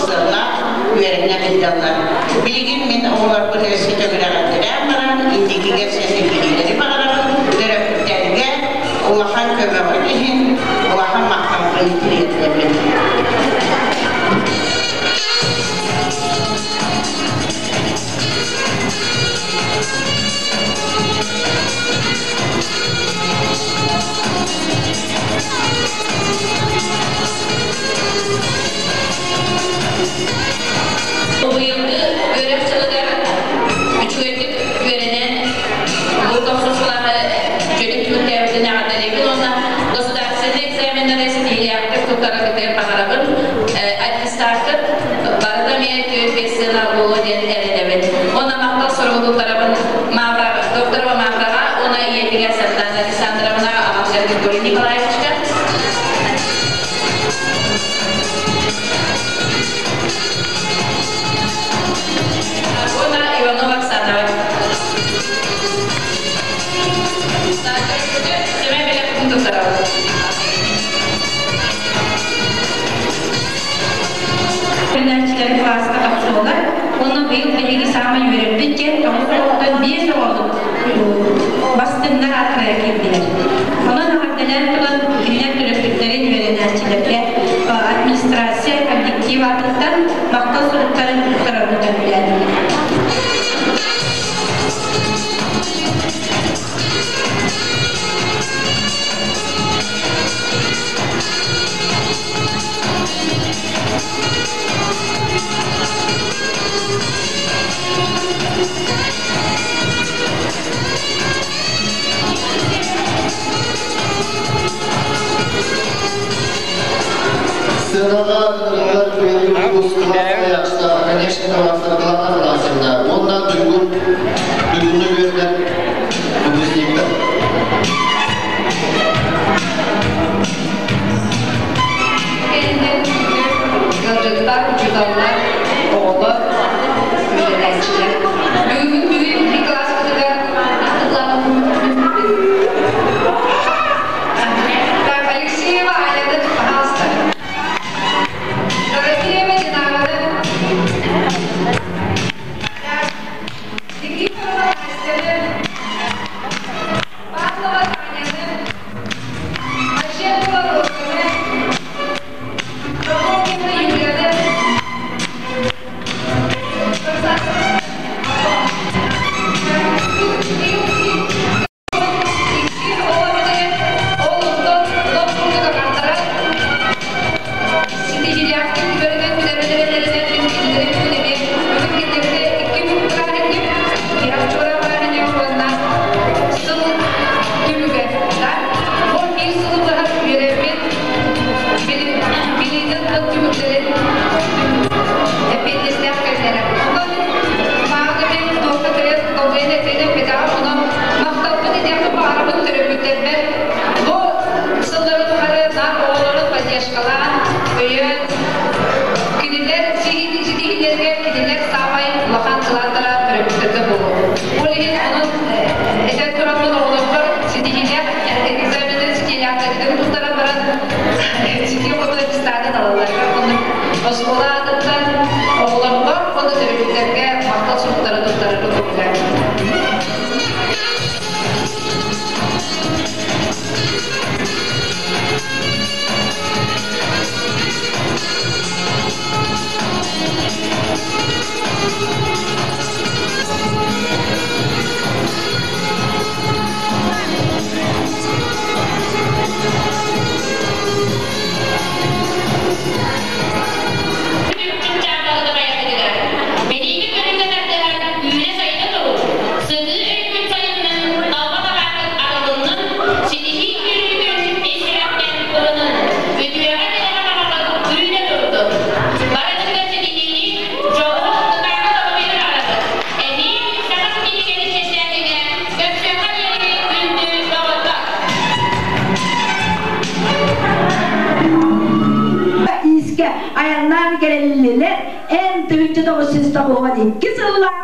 сыаллаах үөрэнэ сылдьаллар. Билигин мин оҕолорбун өссө төгүл эҕэрдэлээн баран, инникигэ ситиһиилэри баҕарабын, төрөппүттэргэ улахан көмөҕүт иһин улахан махталбын тириэрдэбин. буоларгытыгар баҕарабын. Аттестаккыт барыта эмиэ 4-5 сыана буолуо диэн эрэнэбин. Уонна махтал суругу туттарабын Мавра, Докторова Мавраҕа уонна ийэтигэр Сардана Александровнаҕа, аҕатыгар Григорий Николаевичка. Уонна Иванова Оксанаҕа. Сэмэй бэлэхпин туттарабын. Үөрэнээччилэри кылааска тахсыаллар уонна быйыл биһиги саамай үөрэрбит диэн тоҕус оҕоттон биэс оҕобут бастыҥнар ааттарыгар киирдилэр. Онон эҕэрдэлээн туран кинилэр төрөппүттэрин үөрэнээччилэргэ администрация коллектив аатыттан махтал суруктарын туттарарбыт көҥүлээтилэр. Сыанаҕа ыҥырыллар быйылгы выпуск салайааччыта Оконешникова Саргылана Афанасьевна уонна Туйгун Туйгуну үөрэнэр выпускниктар. Ыалдьыттар, учууталлар, оҕолор, үөрэнээччилэр. Бүгүн бүгүн кылааспытыгар Так, Алексеева Аяны, пожалуйста. Дорофеева Динараны. Никифорова Настяны. Павлова Таняны. Мачетова Розаны. Прокопьевна Юлияны. Бу сыллары тухары наар оҕолорун поддержкалаан, өйөөн, кинилэр ситиһиилэригэр кинилэр саамай улахан кылааттара төрөппүттэргэ буолуо. Ол иһин онон этэн тураммын оҕолорбор ситиһиилээх экзамены ситиһиилээхтэрин туттаран баран ситии хоту аттестатын алалларыгар оннук оскуола аатыттан оҕолорбор уонна төрөппүттэргэ махтал суруктары туттарарга көҥүллээтим. Билиини көрүүгэ тардыһар үүнэ-сайда туруу, сытыы өйгүн сайыннын, талба табаахыт арылыннын, ситиһии үөрүүтүн ис сүрэхтэн ылынын, үтүөҕэ кэрэҕэ баҕаҕыт үүнэ турдун. Барытыгар ситиһиини, дьолу, кытаанах доруобуйаны баҕарабыт. Эһиил саҥа ситиһиигэ чэччээтигэ көрсүөххэ диэри күндү доҕоттор! Иискэ айаннаан кэлэллилэр эн 1992 сыллаах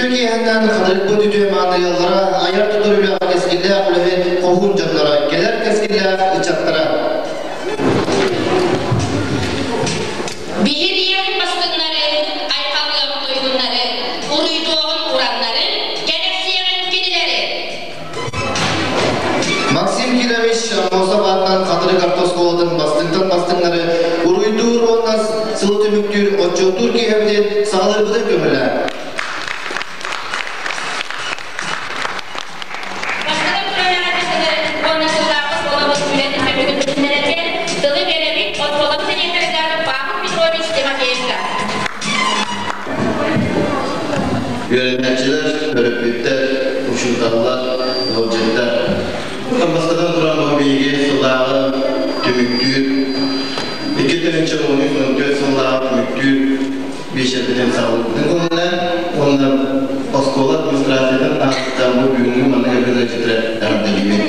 киэһэннэн хатырыкпыт үтүө маанайаллара, айар тутар үлэҕэ кэскиллээх үлэһит хоһуун дьонноро, кэлэр кэскиллээх ыччаттара. Биһириэҕин бастыҥнары, айхаллыаҕын туйгуннары, уруйдуоҕун ураннары, кэрэхсиэҕин кинилэри. Максим Кирович Аммосов аатынан Хатырык автоскуолатын бастыҥтан бастыҥнары уруйдуур уонна сыл түмүктүүр отчуоттуур киэһэбитин саҕалыырбытын көҥүлэ. Бастакы күрэхтэһиилэр уонна сыллааҕы оскуолабыт үлэтин түмүгүн билиһиннэрэргэ тылы биэрэбит оскуолабыт дириэктэригэр Павел Петрович Тимофеевка. Үөрэнээччилэр, төрөппүттэр, учууталлар, ыалдьыттар. Бастатан туран бу биһиги сыллааҕы түмүктүүр 2013-14 сыллааҕы түмүктүүр биэчэрбитин саҕалыырбытын көҥүллээн уонна оскуола администрациятын аатыттан бу бүгүҥҥү маннык эбэтэр эҕэрдэлиибин.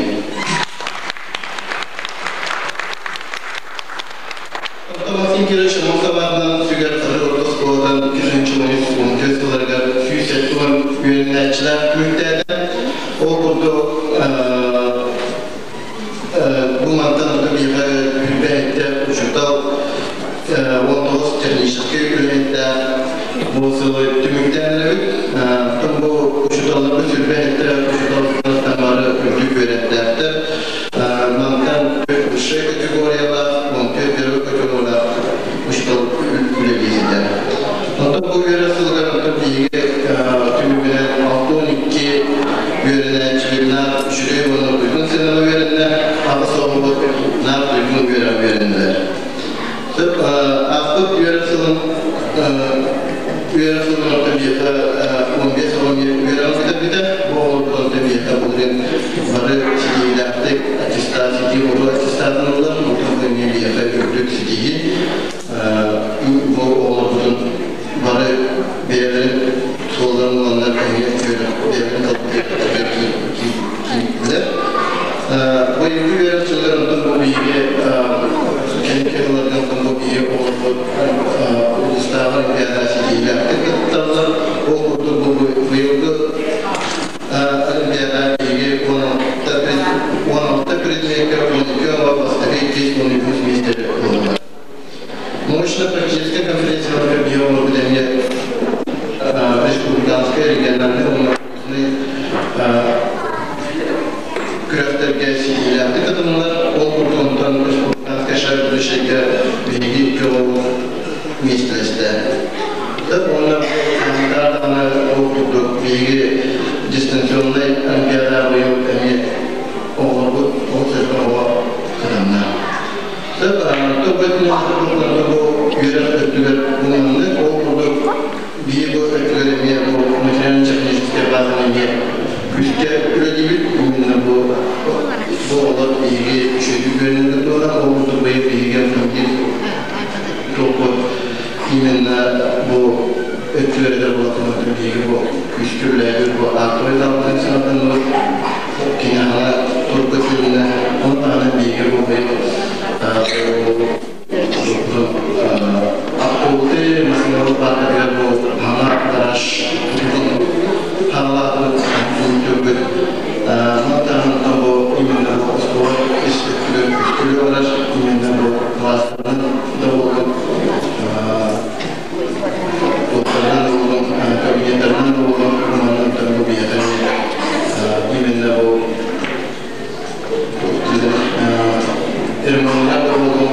Оттон Максим Кирович Аммосов сүгэр Саха орто оскуолатын 2013-14 сылларыгар 170 үөрэнээччилээх түмүктээтэ. Ол курдук бу мантан орто биһиэхэ сүүрбэ учуутал 19 техническэй үлэһиттээх бу сылы түмүктээн эрэбит. Оттон бу учууталларбыт 27 учуутал бары үрдүк үөрэхтээхтэр. Мантан высшай категориялаах, 14 первый категориялаах учуутал үлэлии сылдьар. Онтон бу үөрэх сылыгар онтон биһиги түмүгүнэн 62 үөрэнээччилэринээх үчүгэй уонна туйгун сыананы үөрэннэ, аҕыс оҕобут наар туйгун үөрэх үөрэннилэр. Сөп, ааспыт үөрэх сылын үөрэх сылын орто биэхэ 15 оҕо үөрэҕин бүтэрбитэ. Бу оҕолорбут орто биэхэ былырыын бары ситиһиилээхтик аттестат ситии оҕо аттестатын ыллар. Онтон эмиэ биэхэ үрдүк ситиһии. Бу оҕолорбутун бары бэйэлэрин суолларын ыланнар эмиэ үөрэх бэйэлэрин талбыт киирдилэр. Быйылгы үөрэх сылыгар онтон бу биһиги кэнники сылларга онтон бу биһиги оҕолорбут улуустааҕы олимпиада ситиһиилээхтик кытталлар. Ол курдук бу быйылгы олимпиада биһиги 16 предмеккэ 12 оҕо бастакы иккис 13 миэстэни ыллылар. Научно-практическай конференцияларга биһиги оҕолорбут эмиэ республиканскай, региональнай уонна күрэхтэргэ ситиһиилээхтик кытыннылар. Ол курдук онтон республиканскай шар будущайга биһиги икки оҕобут миэстэлэстэ. Уонна даҕаны ол курдук биһиги дистанционнай олимпиада быйыл эмиэ оҕолорбут олус элбэх оҕо кытынна. Бу үөрэх өттүгэр бу ол курдук биһиги бу өттүгэр эмиэ бу материально-техническэй базаны эмиэ күүскэ үлэлиибит. Именно бу бу оҕолор биһиги үчүгэй үөрэнэр туһунан ол курдук быйыл биһиги автомобиль туохпут именно бу өттүлэригэр буолатын биһиги бу күүскэ үлэлээбит бу актовый залбытын саҥарданныбыт киниэхэ турка тыынна ону таһынан биһиги бу быйыл автобуты массыыналар пааркатыгар бу хаҥа гараж хаҥалаатыбыт түмүктүүрбүт мантан бу именно бу оскуола ис өттүгэр күстүлү барар именно бу класстарынан да буоллун туохтарынан да буоллун кабинеттарынан да буоллун маннан бу биһиэхэ именно бу ремонтнар да буоллун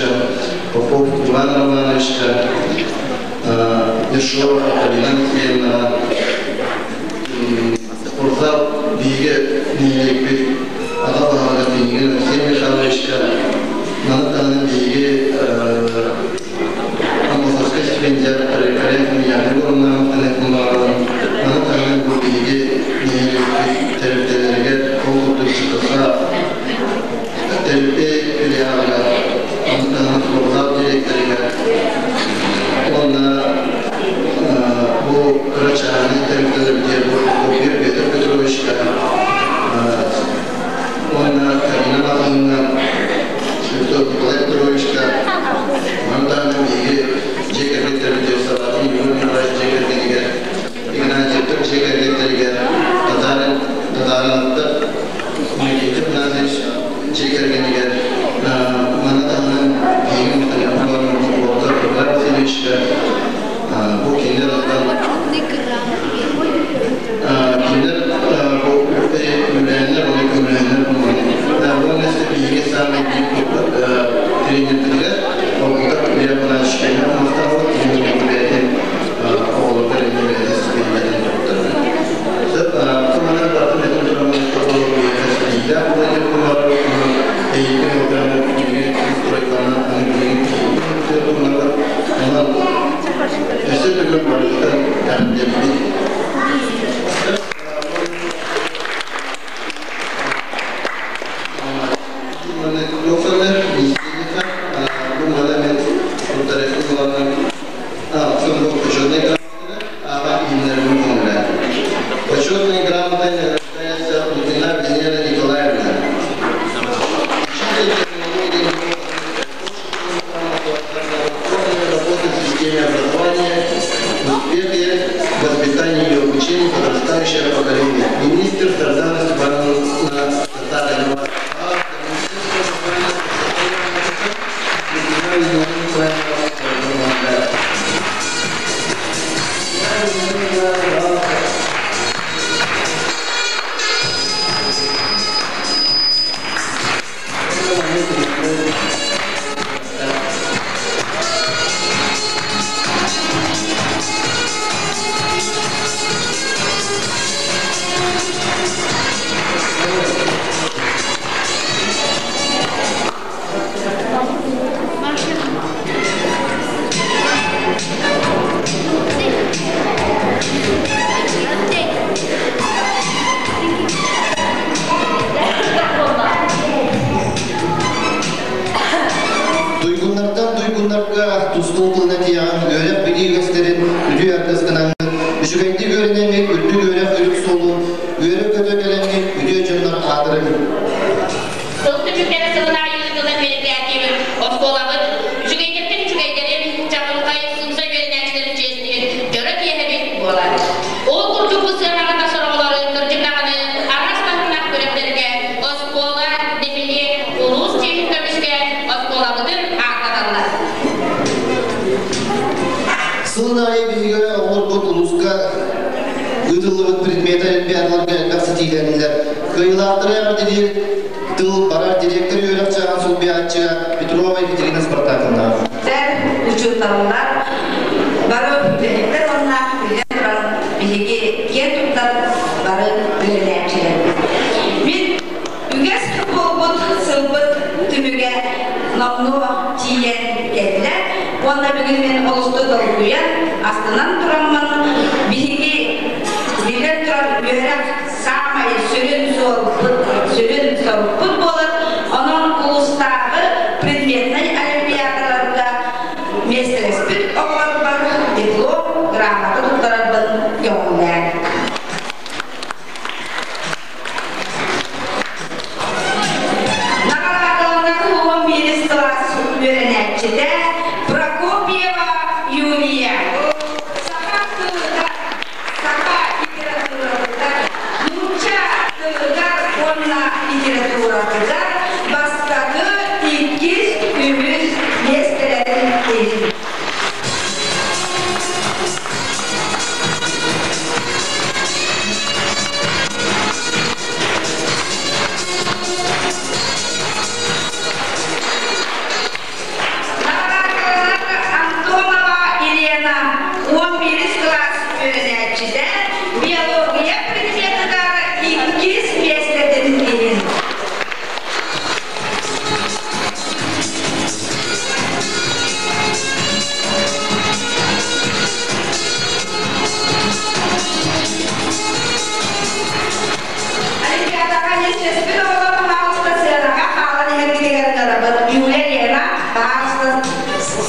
Михайловичка, Попов Иван Романовичка, Ершова Галина Алексеевна, спортзал биһиги нэһилиэкпит аҕа баһылыга Пинигин Алексей Михайловичка, маны таһынан биһиги Аммосовскай стипендиат Карен Яна Егоровна маны таһынан бу биһиги нэһилиэкпит тэрилтэлэригэр ол курдук ЖКХ тэрилтэ филиалыгар, маны таһынан спортзал директорыгар уонна бу кыра чааһынай тэрилтэлэргэ бу Прокопьев Петр Петровичка уонна Карина Маховна Слепцов Николай Петровичка, маны таһынан биһиги дьиэ кэргэттэрбитигэр Савватин Юрий Николаевич дьиэ кэргэнигэр, Игнатьевтар дьиэ кэргэттэригэр, Татарин Татариновтар Никита Игнатьевич дьиэ кэргэнигэр, маны таһынан биһиги Мухталиев Петр Васильевичка бу кинилэр кинилэр бу үлэһэннэр уонна көмөлөһөннөр уонна биһиги саамай биир тренербитигэр Олгутар Илья Афанасьевичка махтанабыт кинини бэйэтин оҕолорго эмиэ бэйэтин стипендиятын туттарар. Манан барытын этэн тураммын ситиһиилээх буолан эйигин ылдааны билигин стройканан аны билигин онон өссө төгүл барытын эҕэрдэлиибит. Бу маны мен Почетной грамотой награждается Лукина Венера Николаевна. Учитель технологии работы в системе образования, успехи в воспитании и обучении подрастающего поколения. Министр Сардана Степановна Татаринова. Туйгуннартан туйгуннарга тустуу тылына тиэҕин үөрэх билии үгэстэрин үтүө аргыскынаммыт, үчүгэйдик үөрэнэҥҥит үрдүк үөрэх үрүк суолун, үөрэ-көтө кэлэҥҥит үтүө дьоннор аатырыҥ. Сыл түмүктэрэ сылын аайы ыытыллар мероприятиебыт оскуолабыт үчүгэйдэртэн үчүгэйдэрин, чаҕылхай, сымса үөрэнээччилэрин чиэстиир дьоро киэһэбит буолар. Ол курдук бу сыанаҕа тахсар оҕолору кырдьык даҕаны араас таһымнаах күрэхтэргэ оскуола, нэһилиэк, улуус чиэһин көмүскээн оскуолабытын ааттаталлар. Сылын аайы биһиги оҕолорбут улууска ыытыллыбыт предметы олимпиадаларга элбэх ситиилэннилэр. Кыайыылаахтары эҕэрдэлиир тыл барар директор үөрэх чааһын солбуйааччыга Петрова Екатерина Спартаковна. Учууталлар бары үлэһиттэр уонна биллэн туран биһиги киэн туттар бары үөрэнээччилэрбит. Мин үгэс буолбут сылбыт түмүгэ номнуо тиийэн кэллэ уонна бүгүн мин олусту долгуйан, астынан тураммын биһиги биллэн турар үөрэх саамай сүрүн суолбут, сүрүн сорукпут буолар. Онон улуустааҕы предметнай олимпиадаларга миэстэлэспит оҕолорбор диплом, грамота туттарарбын көҕүлээн. Наҕараадаланар 11 кылаас үөрэнээччитэ Прокопьева Юлия. Саха тылыгар, саха литературатыгар, нуучча тылыгар уонна литературатыгар бастакы, иккис, үһүс миэстэлэрин иһин.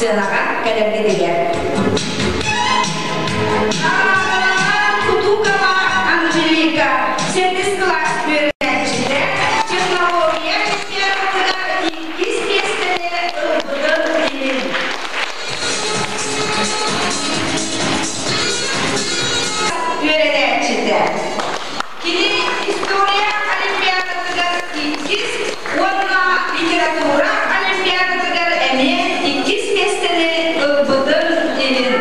Сыанаҕа кэлэргитигэр. Кутукова Анжелика, 7 кылаас үөрэнээччитэ, технология олимпиадатыгар иккис миэстэни ылбытын иһин. Үөрэнээччитэ. Кини история олимпиадатыгар иккис уонна литература олимпиадатыгар эмиэ иккис миэстэни ылбытын иһин.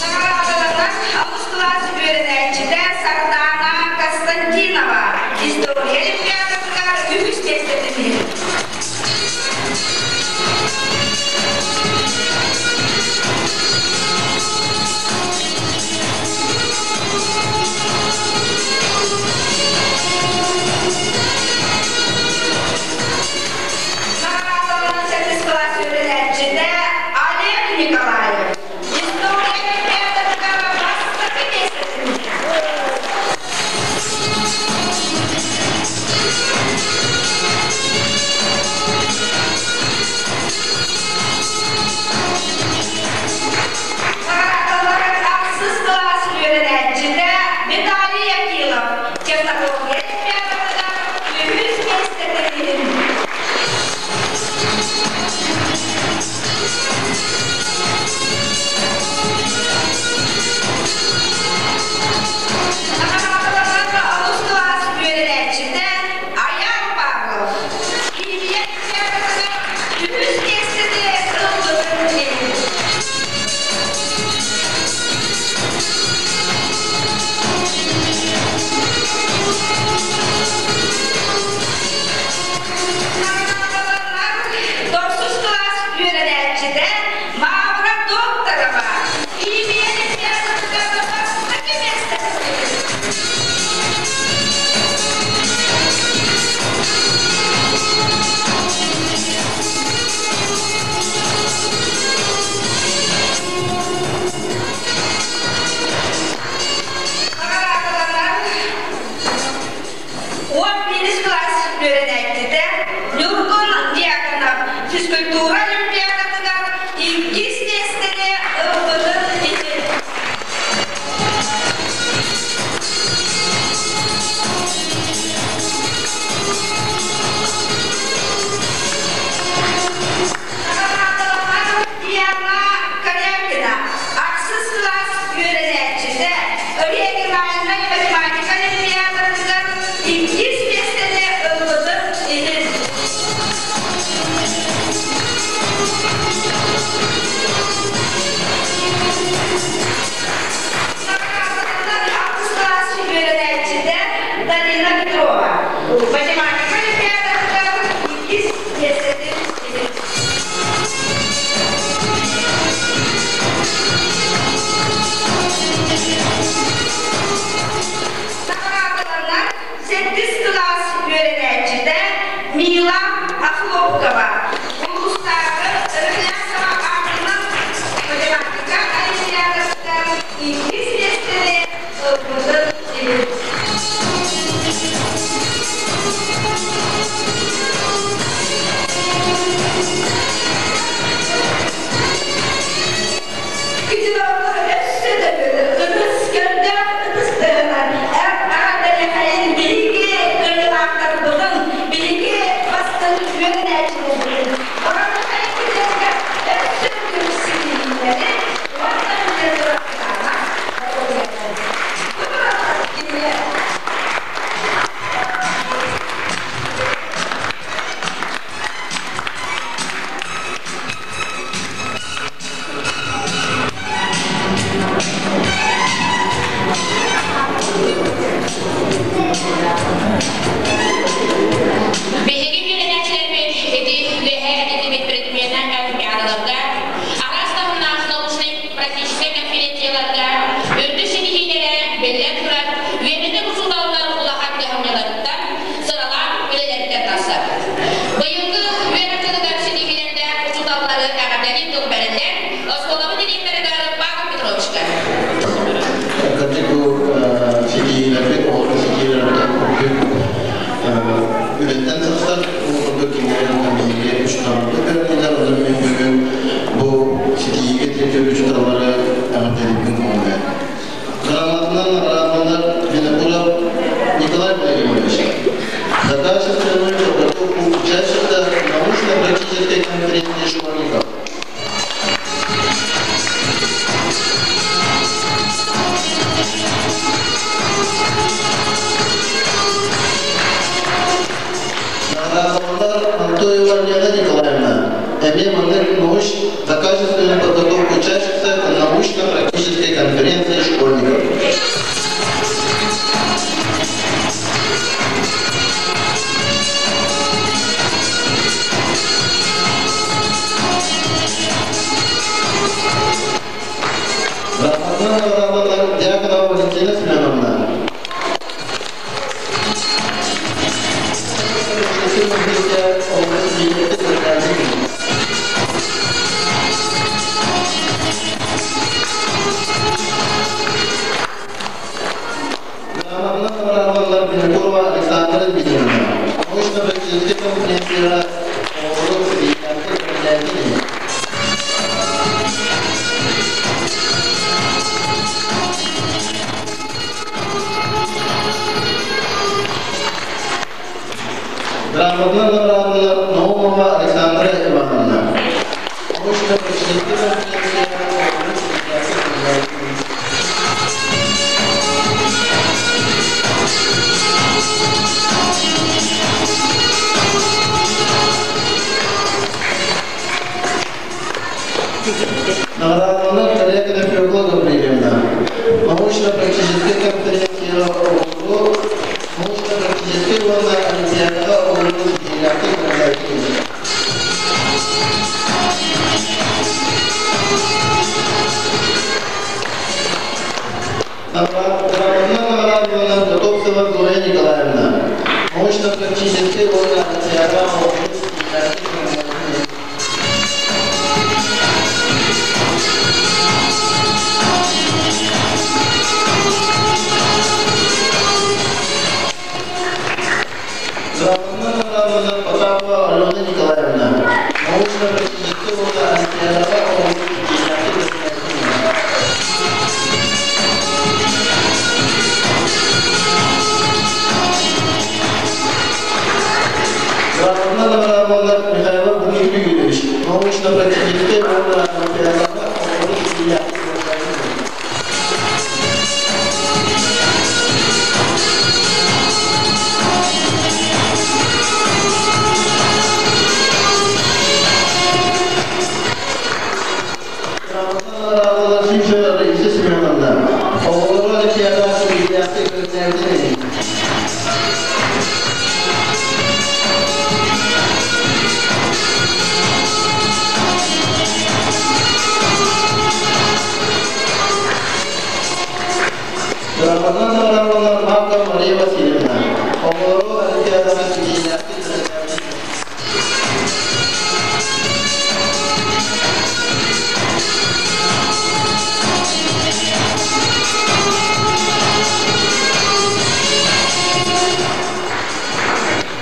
Наҕараадаланар алыс кылаас үөрэнээччитэ Сардаана Константинова история олимпиадатыгар үһүс миэстэтин иһин. Наҕараадаланар сэттис кылаас үөрэнээччитэ Олег Николаев история олимпиадатыгар бастакы миэстэтин иһин. Наҕараадаланар ахсыс кылаас үөрэнээччитэ Виталий Акилов технология олимпиадатыгар үһүс миэстэтин иһин. Наҕараадаланар алыс кылаас үөрэнээччитэ Айаан Павлов химия олимпиадатыгар үһүс миэстэни ылбытын иһин. Наҕараадаланар тохсус кылаас үөрэнээччитэ Мавра Докторова химия олимпиадатыгар бастакы миэстэни иһин. Наҕараадаланар 11 кылаас үөрэнээччитэ Ньургун Дьяконов физкультура олимпиадатыгар иккис миэстэни ылбытын иһин. Наҕараадаланар Диана Корякина ахсыс кылаас үөрэнээччитэ региональнай математика олимпиадатыгар иккис миэстэни ылбытын иһин. Наҕараадаланар ахсыс кылаас үөрэнээччитэ Дарина Петрова математика олимпиадатыгар иккис миэстэтин иһин. Наҕараадаланар сэттис кылаас үөрэнээччитэ Мила Охлопкова улуустааҕы Рыхлясова аатынан математика олимпиадатыгар иккис миэстэни ылбытын иһин. ситиһиигэ тиэрдэр учууталлары эҕэрдэлиирбин көҥүллээн. Грамотанан наградаланар Винокуров Николай Владимирович. За качественную подготовку учащихся научно-практической конференции школьников. Наградаланар Антоева Лена Николаевна. Эмиэ маннык науч за качественную подготовку учащихся научно-практической конференции школьников. Грамотанан наградаланар Дьяконова Валентина Семеновна. Грамотанан наградаланар Винокурова Александра Дмитриевна. Научно-практической конференция оҕолору ситиһиилээхтик бэлэмнээбитин. Грамотанан наградаланар Наумова Александра Ивановна. Научно-практической конференция оҕолору ситиһиилээхтик бэлэмнээбитин. Наградаланар Корякина Фёкла Гаврильевна. Научно-практической конференция оҕолору научно-практической уонна олимпиадаҕа оҕолору ситиһиилээхтик бэлэмнээбитин. Грамотанан наградаланар Готовцева Зоя Николаевна. Научно-практической уонна олимпиадаҕа оҕолору ситиһиилээхтик бэлэмнээбитин. Грамотанан наградаланар Потапова Алена Николаевна. Научно-практической уонна олимпиадаҕа оҕолору ситиһиилээхтик бэлэмнээбитин. Грамотанан наградаланар Михайлов Дмитрий Юрьевич. Научно-практической уонна олимпиадаҕа оҕолору ситиһиилээхтик бэлэмнээбитин. Грамотанан наградаланар Симшева Раиса Семеновна. Оҕолору олимпиадаҕа ситиһиилээхтик бэлэмнээбитин. Грамотанан наградаланар Маркова Мария Васильевна. Оҕолору олимпиадаҕа ситиһиилээхтик бэлэмнээбитин.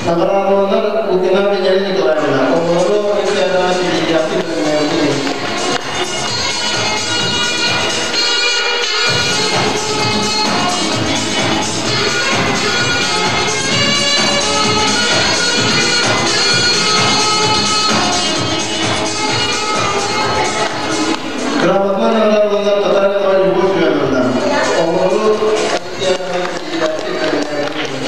Наградаланар Лукина Венера Николаевна. Оҕолору олимпиадаҕа ситиһиилээхтик бэлэмнээбитин. Грамотанан наградаланар Татаринова Любовь Ивановна. Оҕолору олимпиадаҕа ситиһиилээхтик бэлэмнээбитин.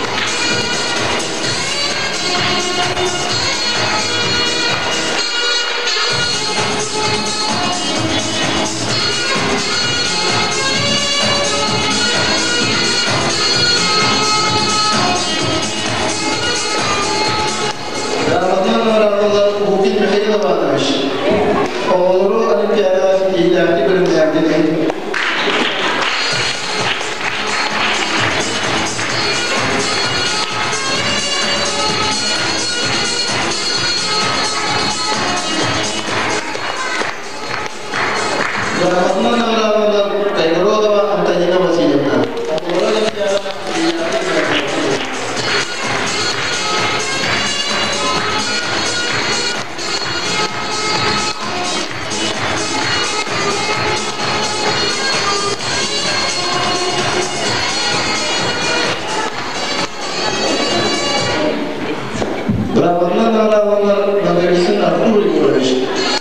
Грамотанан наградаланар Лукин Михаил Иванович. Оҕолору олимпиадаҕа ситиһиилээхтик бэлэмнээбитин. Грамотанан наградаланар Кайгородова Антонина Васильевна. Оҕолору олимпиадаҕа ситиһиилээхтик бэлэмнээбитин. Грамотанан наҕараадаланар Ноговицын Артур Егорович.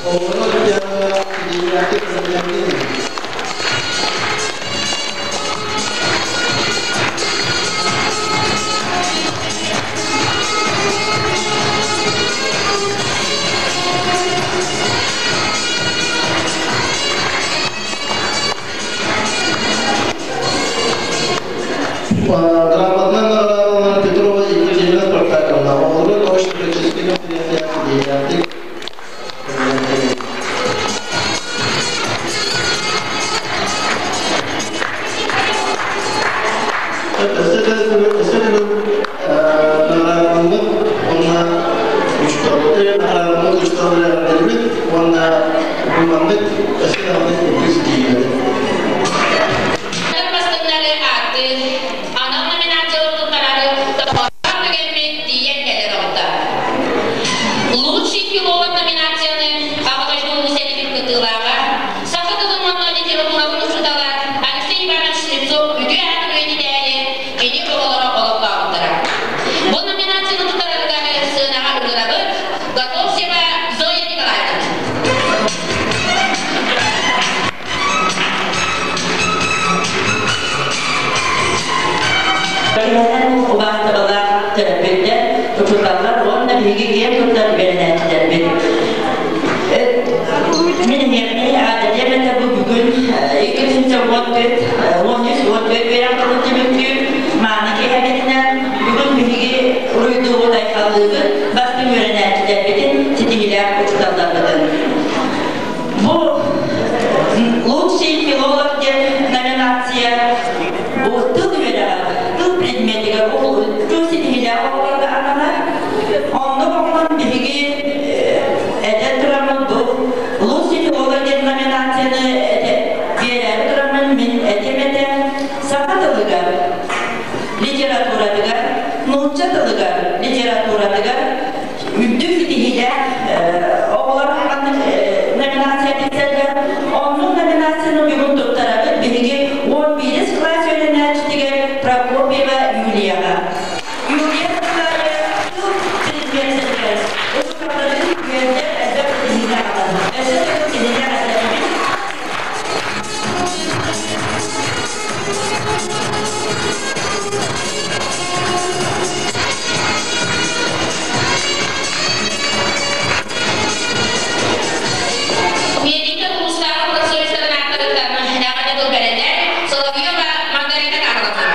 Оҕолору олимпиадаҕа ситиһиилээхтик бэлэмнээбитин. Грамотанан наҕараадаланар Петрова Екатерина Спартаковна. Оҕолору научно-практическай конференция ситиһиилээхтик бэлэмнээбитин. Өссө төгүл наҕараадаламмыт уонна учууталлары наҕараадаламмыт учууталлары эҕэрдэлиибит уонна бу маннык өссө даҕаны үрдүк ситиһиилэри. Бастыҥнары ааттыыр анал номинациялар туттарары тоҕоостоох түгэммит тиийэн кэлэр оҕото. Лучший филолог номинацияны Аҕа дойду Улуу сэриитин кыттыылааҕа, саха тылын уонна литературатын учуутала Алексей Иванович Слепцов үтүө аатын үйэтитээри кини оҕолоро олохтообуттара. Бу номинацияны туттарарыгар сыанаҕа ыҥырабыт Готовцева Зоя Николаевна. Бэйэлэрин убаастабылаах төрөппүттэр, учууталлар уонна биһиги киэн туттар үөрэнээччилэрбит. Мин эһиэхэ аадатыам этэ бу бүгүн 2014 13-14 үөрэх дьылын түмүктүүр мааны киэһэбитинэн бүгүн биһиги уруйдуубут айхаллыыбыт бастыҥ үөрэнээччилэрбитин, ситиһиилээх учууталларбытын. Бу лучший филолог диэн номинация бу тыл үөрэҕэр, тыл предметигэр тыл ситиһиилээх оҕолорго ананар. Онно оҕолор биһиги этэн тураммыт бу лучший филолог диэн номинацияны биэрээри тураммын мин этиэм этэ саха тылыгар, литературатыгар, нуучча тылыгар, литературатыгар үрдүк ситиһиилээх оҕолор ханнык номинация тиксэллэр. Оннук номинацияны бүгүн туттарабыт биһиги 11 кылаас үөрэнээччитигэр Прокопьева Юлияҕа. Юлия Николаева тыл предметигэр учууталларын үөрдэр элбэх ситиһиини аҕалар. Өссө төгүл кинини эҕэрдэлиибит. Медиктэр улуустааҕы профсоюзтарын ааттарыттан эҕэрдэ тыл бэриллэр Соловьева Маргарита Карловна.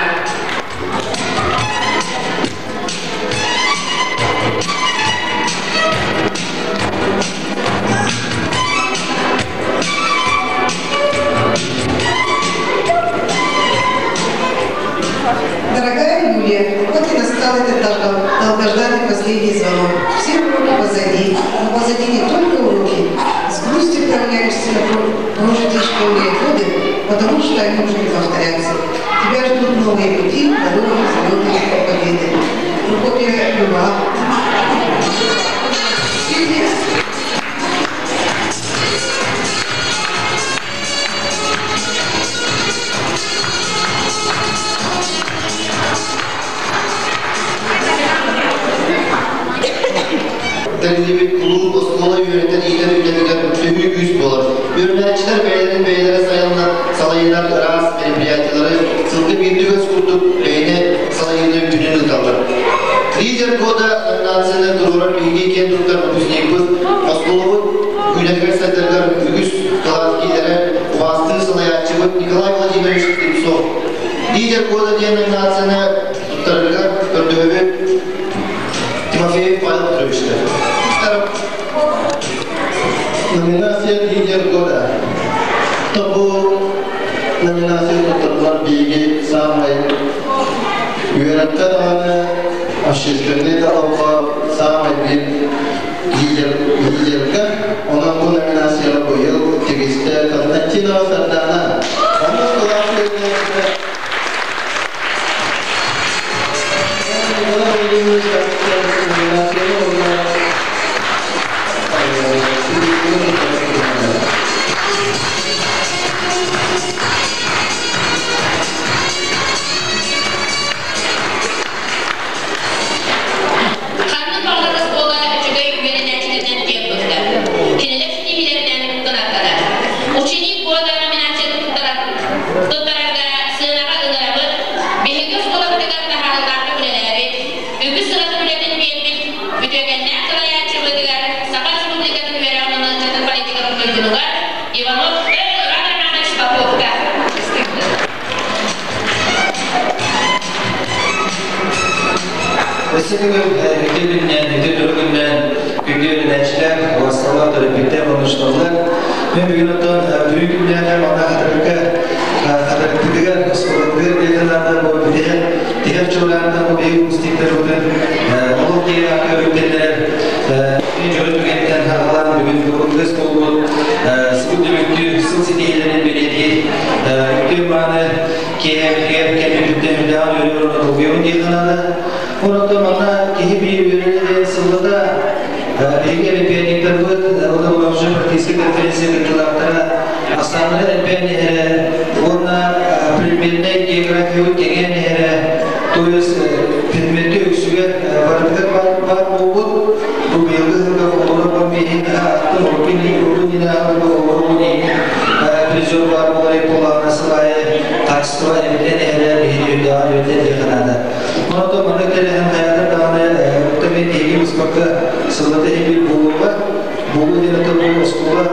Дорогая Юлия, вот и настал этот долгожданный последний звонок. Все уроки позади, но позади не только уроки. С грустью отправляешься на прожитые школьные годы, потому что они уже не повторятся. Тебя ждут новые пути, дороги, взлеты и победы. Прокопьева Люба. Тэриллибит кулууп оскуола үөрэтэр иитэр үлэтигэр төһүү күүс буолар. Үөрэнээччилэр бэйэлэрин бэйэлэрэ сайыллар, салайынар ыраас мероприятиелары сылга биирдэ үгэс курдук бэйэни салайыыны күнүн ыыталлар. Лидер года номинацияны туруорар биһиги киэн туттар выпускникпыт оскуолабыт үлэтигэр сайдарыгар үгүс кылаат киилэрэ убаастыыр салайааччыбыт Николай Владимирович Слепцов. Лидер года диэн номинацияны туттарарыгар көрдөһөбүт Тимофеев Павел Петровичта. Номинация «Лидер года». Бу номинация туттарылар биһиги саамай үөрэххэ даҕаны, общественнай да олоххо саамай биир лидер, лидерга. Онон бу номинацияҕа быйыл тигистэ Константинова Сардана. Онус кылаас үөрэнээччитэ Николай Владимирович номинацияны уонна Ханнык баҕарар оскуола туйгунугар Иванов Иван Романович Поповка. Өссө төгүл үтүө күнүнэн, үтүө туругунан күндү үөрэнээччилэр, уосталар, төрөппүттэр, мунньусталлар. Мен бүгүн оттон бүрүү күннээҕи манна Хатырыкка Хатырыкпытыгар, оскуолабытыгар диэтэн аата бу бүтэһэр тиһэх чуораанынан бу биһиги выпускниктарбытын олох диэн аакка үктэннэрэр дьоро түгэнтэн хаалан бүгүн бүгүҥҥү буолбут сыл түмүктүүр сыл ситиһиилэрин бэлиэтиир үтүө мааны киэһэбитигэр кэлбиппиттэн үрдээҕин үөрүү уонна долгуйабын диэххэ наада. Онон манна киһи биир үөрэрэ диэн сыллата биһиги олимпиадниктарбыт уонна молодежи практическай конференция кыттыылаахтара ахсааннара элбээн иһэрэ уонна предметнэй географиябыт кэҥээн иһэрэ, то есть предметкэ үксүгэр барытыгар баар буолбут. Бу быйылгы сылга оҕолоро бар миэһин аттын урукку урукку иннинээҕи оҕолору призер баар буолар буоллаҕына сыл аайы хаачыстыба эбиллэн иһэрэ биһиги үрдээҕин үөрдэн диэххэ наада. Онон маннык тэрээһин хайаатар даҕаны укта мен тиһиги быспакка сыллата иһин буолуоҕа. Буолуо диэн оттон бу оскуола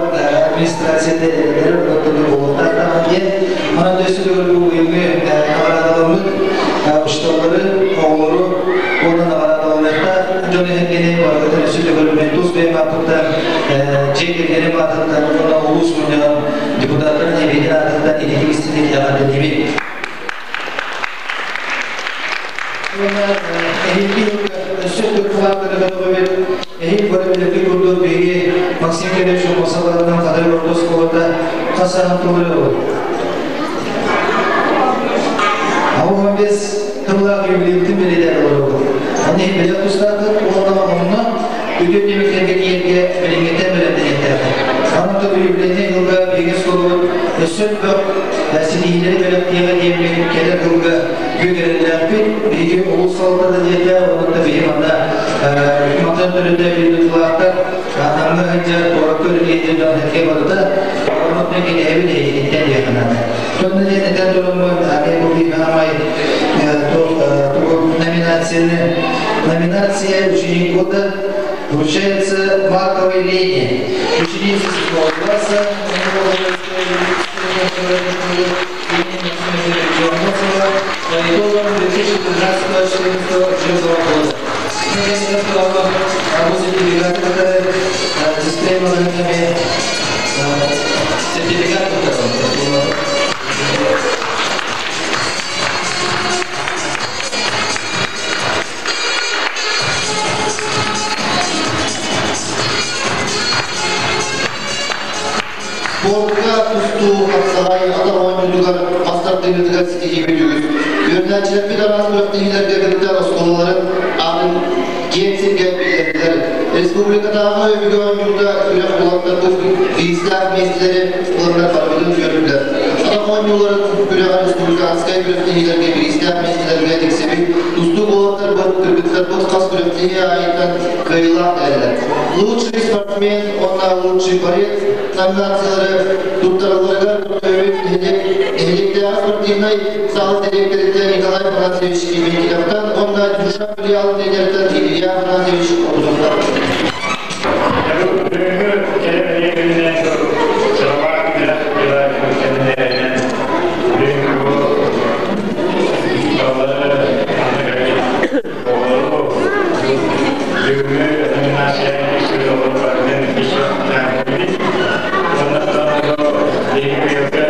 администрацията эрэннэрэр оттон буолуохтаах даҕаны диэн. Онон өссө төгүл бу быйылгы наҕараадаламмыт учууталлары, оҕолору уонна наҕараадаланыахтаах дьон эһэргэни барыгытын өссө төгүл мен тус бэйэм ааппыттан, дьиэ кэргэним аатыттан уонна улуус мунньаҕын депутаттарын сэбиэтин аатыттан ититик истиҥник эҕэрдэлиибин. Уонна эһиги өссө туппулаахтары көтөҕөбүт. Эһиги бары билэргит курдук биһиги Максим Кириллович Мосаларынан Хатырык орто оскуолата хас сааһын толоруобут? 85 тыллаах юбилейбытын бэлиэтээн олоробут. Аны билэр тустааххыт уонна онно үтүө түмүктэргэ тиийэргэ билиҥҥиттэн бэлэмнэниэхтээххит. Онон бу юбилейнай сылга биһиги оскуолабыт өссө элбэх ситиһиилэри бэлэхтиэҕэ диэммит кэлэр сылга күөгэрэллээхпит. Биһиги улуус салалтата диэтэ, онон да биһи манна мантан төрүтэ биир Намҥа сылдьар куоракка үлэлиир дьон сэргэ барыта онон кэтэһэбит эһигиттэн диэххэ наада. Сонно диэн этэн тураммын аны бу биир хаамай номинацияны номинация ученик года вручается Марковой Лене, ученице седьмого класса по итогам 2013-2014 учебного года. Сертификат дисплей моментами сертификат. Спортка тустуу, хапсаҕай, атах оонньуутугар, мас тардыһыытыгар ситиһиибит үгүс. Үөрэнээччилэрбит араас күрэхтэһиилэргэ кыттар оскуолаларын аатын киэҥ сиргэ биллэрдилэр. Республикатааҕы өбүгэ оонньуута күрэх уолаттарбыт биирдээх миэстэлэри ыланнар барыбытын үөрдүлэр. Атах оонньууларын күрэҕэр республиканскай күрэхтэһиилэргэ бириистээх миэстэлэргэ тиксибит тустуук уолаттарбыт, кыргыттарбыт хас күрэхтэһии аайыттан кыайыылаах кэллилэр. Лучший спортсмен уонна лучший борец номинациялары туттаралларыгар көрдөөбүт нэһилиэктээҕи спортивнай саала дириэктэриттэн Николай Афанасьевич Клементьевтан уонна Дюша филиалын тренериттэн Илья Афанасьевич Обутовтан. Бүгүҥҥү кэрэ бэлиэ күнүнэн сыралаах үөрэх дьыла түмүктэнэн бүгүҥҥү бу учууталлары аны кэлбит оҕолору бүгүҥҥү номинация иккис оҕолору барытын ис уонна биһиги быйылгы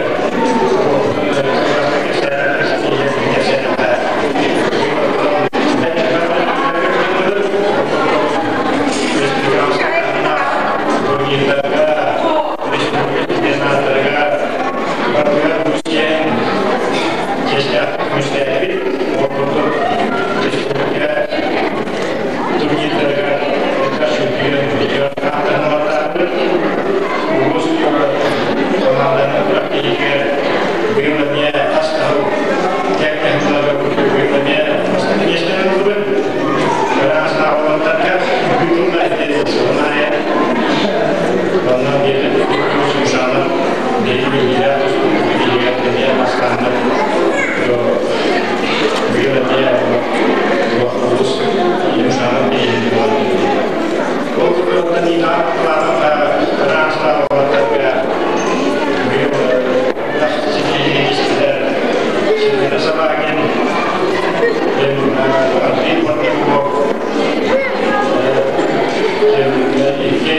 Икки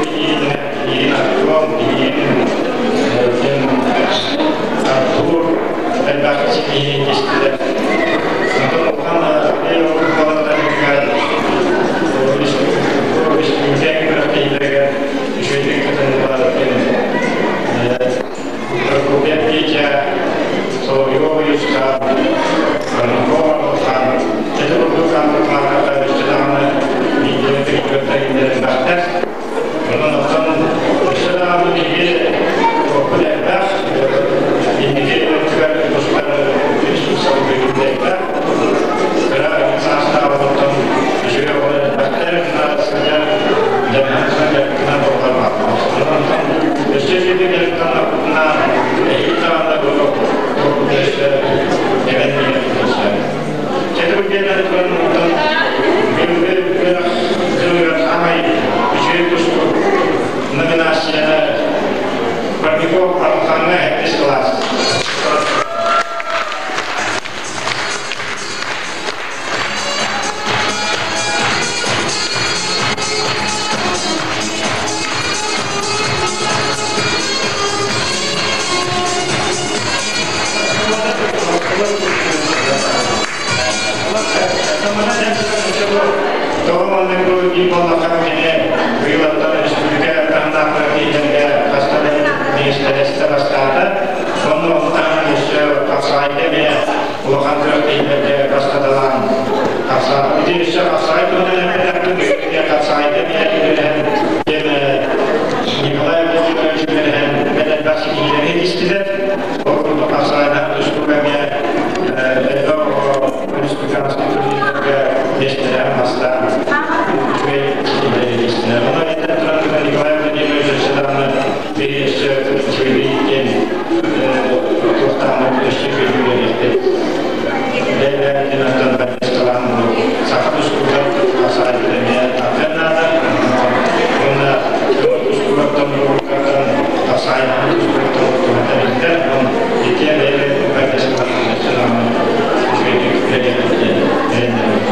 иин Артем, иин Артур элбэх ситиһиини тистилэр. Онтон улахан республика күрэхтэһиилэригэр үчүгэйдик кытыннылар. Прокопьев Петя, Соловьева Юска, Барнакова Алхан, это курдук антыклаахата өссө даҕаны биирдэрин күрэхтэһиилэрин. Онон оттон өссө даҕаны биһиги туохпут элбэх, инники өттүгэр тустар ресурсабыт элбэх. Кыра саастаах оттон үчүгэй оҕолор элбэхтэр, сылдьар, дьаныһан сылдьар болҕор. Онон өссө үчүгэй дьарыктаннахпытына, эһиил даҕаны бу туохпут өссө эбэн биэриэхпитин сөп. Чэтибиргэнэн туран оттон быйылгы үөрэх дьылыгар саамай үчүгэй тустуу номинацияны Барбиков Арылхаҥҥа сэттис кылаас. Тоҕо маннык диир буоллахха, кини быйылаттан республика таһымнаах киһилэргэ хаста да миэстэлэстэ, бастаата. Онно ону таһынан өссө хапсаҕайга эмиэ улахан күрэхтэһиилэргэ бастаталаан хапсаҕай. Ити өссө хапсаҕай туһунан эппэтэхпин, хапсаҕайга эмиэ үлэлэһэн диэн Николай Владимирович үлэлэһэн бэл элбэх ситиһиилэри истилэр. Ол курдук хапсаҕайдаах тустууга эмиэ элбэх оҕо республиканскай турнирдарга миэстэлээх бастаан үчүгэй ситиһиилэри истилэр. Онон этэн туран Николай Владимирович өссө даҕаны биһи өссө үчүгэйдик диэн туохтааммыт өссө үчүгэй. Бэйэлэрин оттон поддержкалаан саха тустууга хасаайбыт эмиэ тахсыан наада. Уонна тустуугаттан уруоктартан хасаайбыт тустуугаттан туһата биллэр. Онон итиэн бэйэлэрин поддержкалаан өссө даҕаны үчүгэйдик үлэлиэхпит диэн эрэнэбин.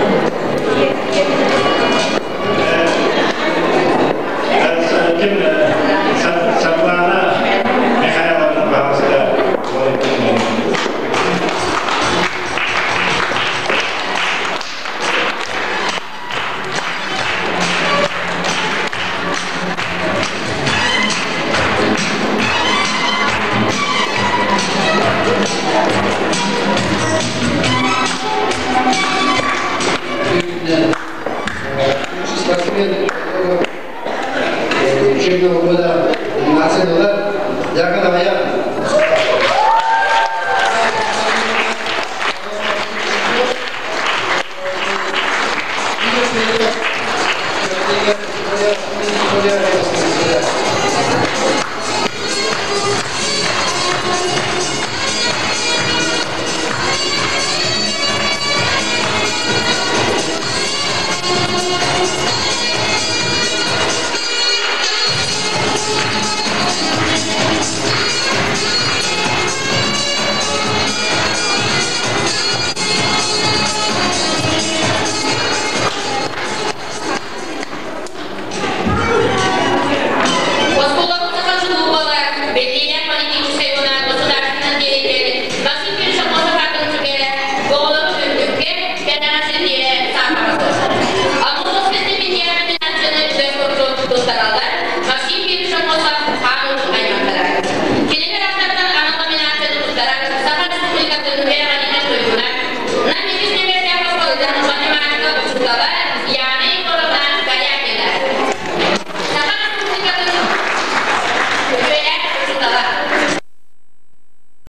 Ким Саргылана Михайловна, пожалуйста. Спортсмен учебного года.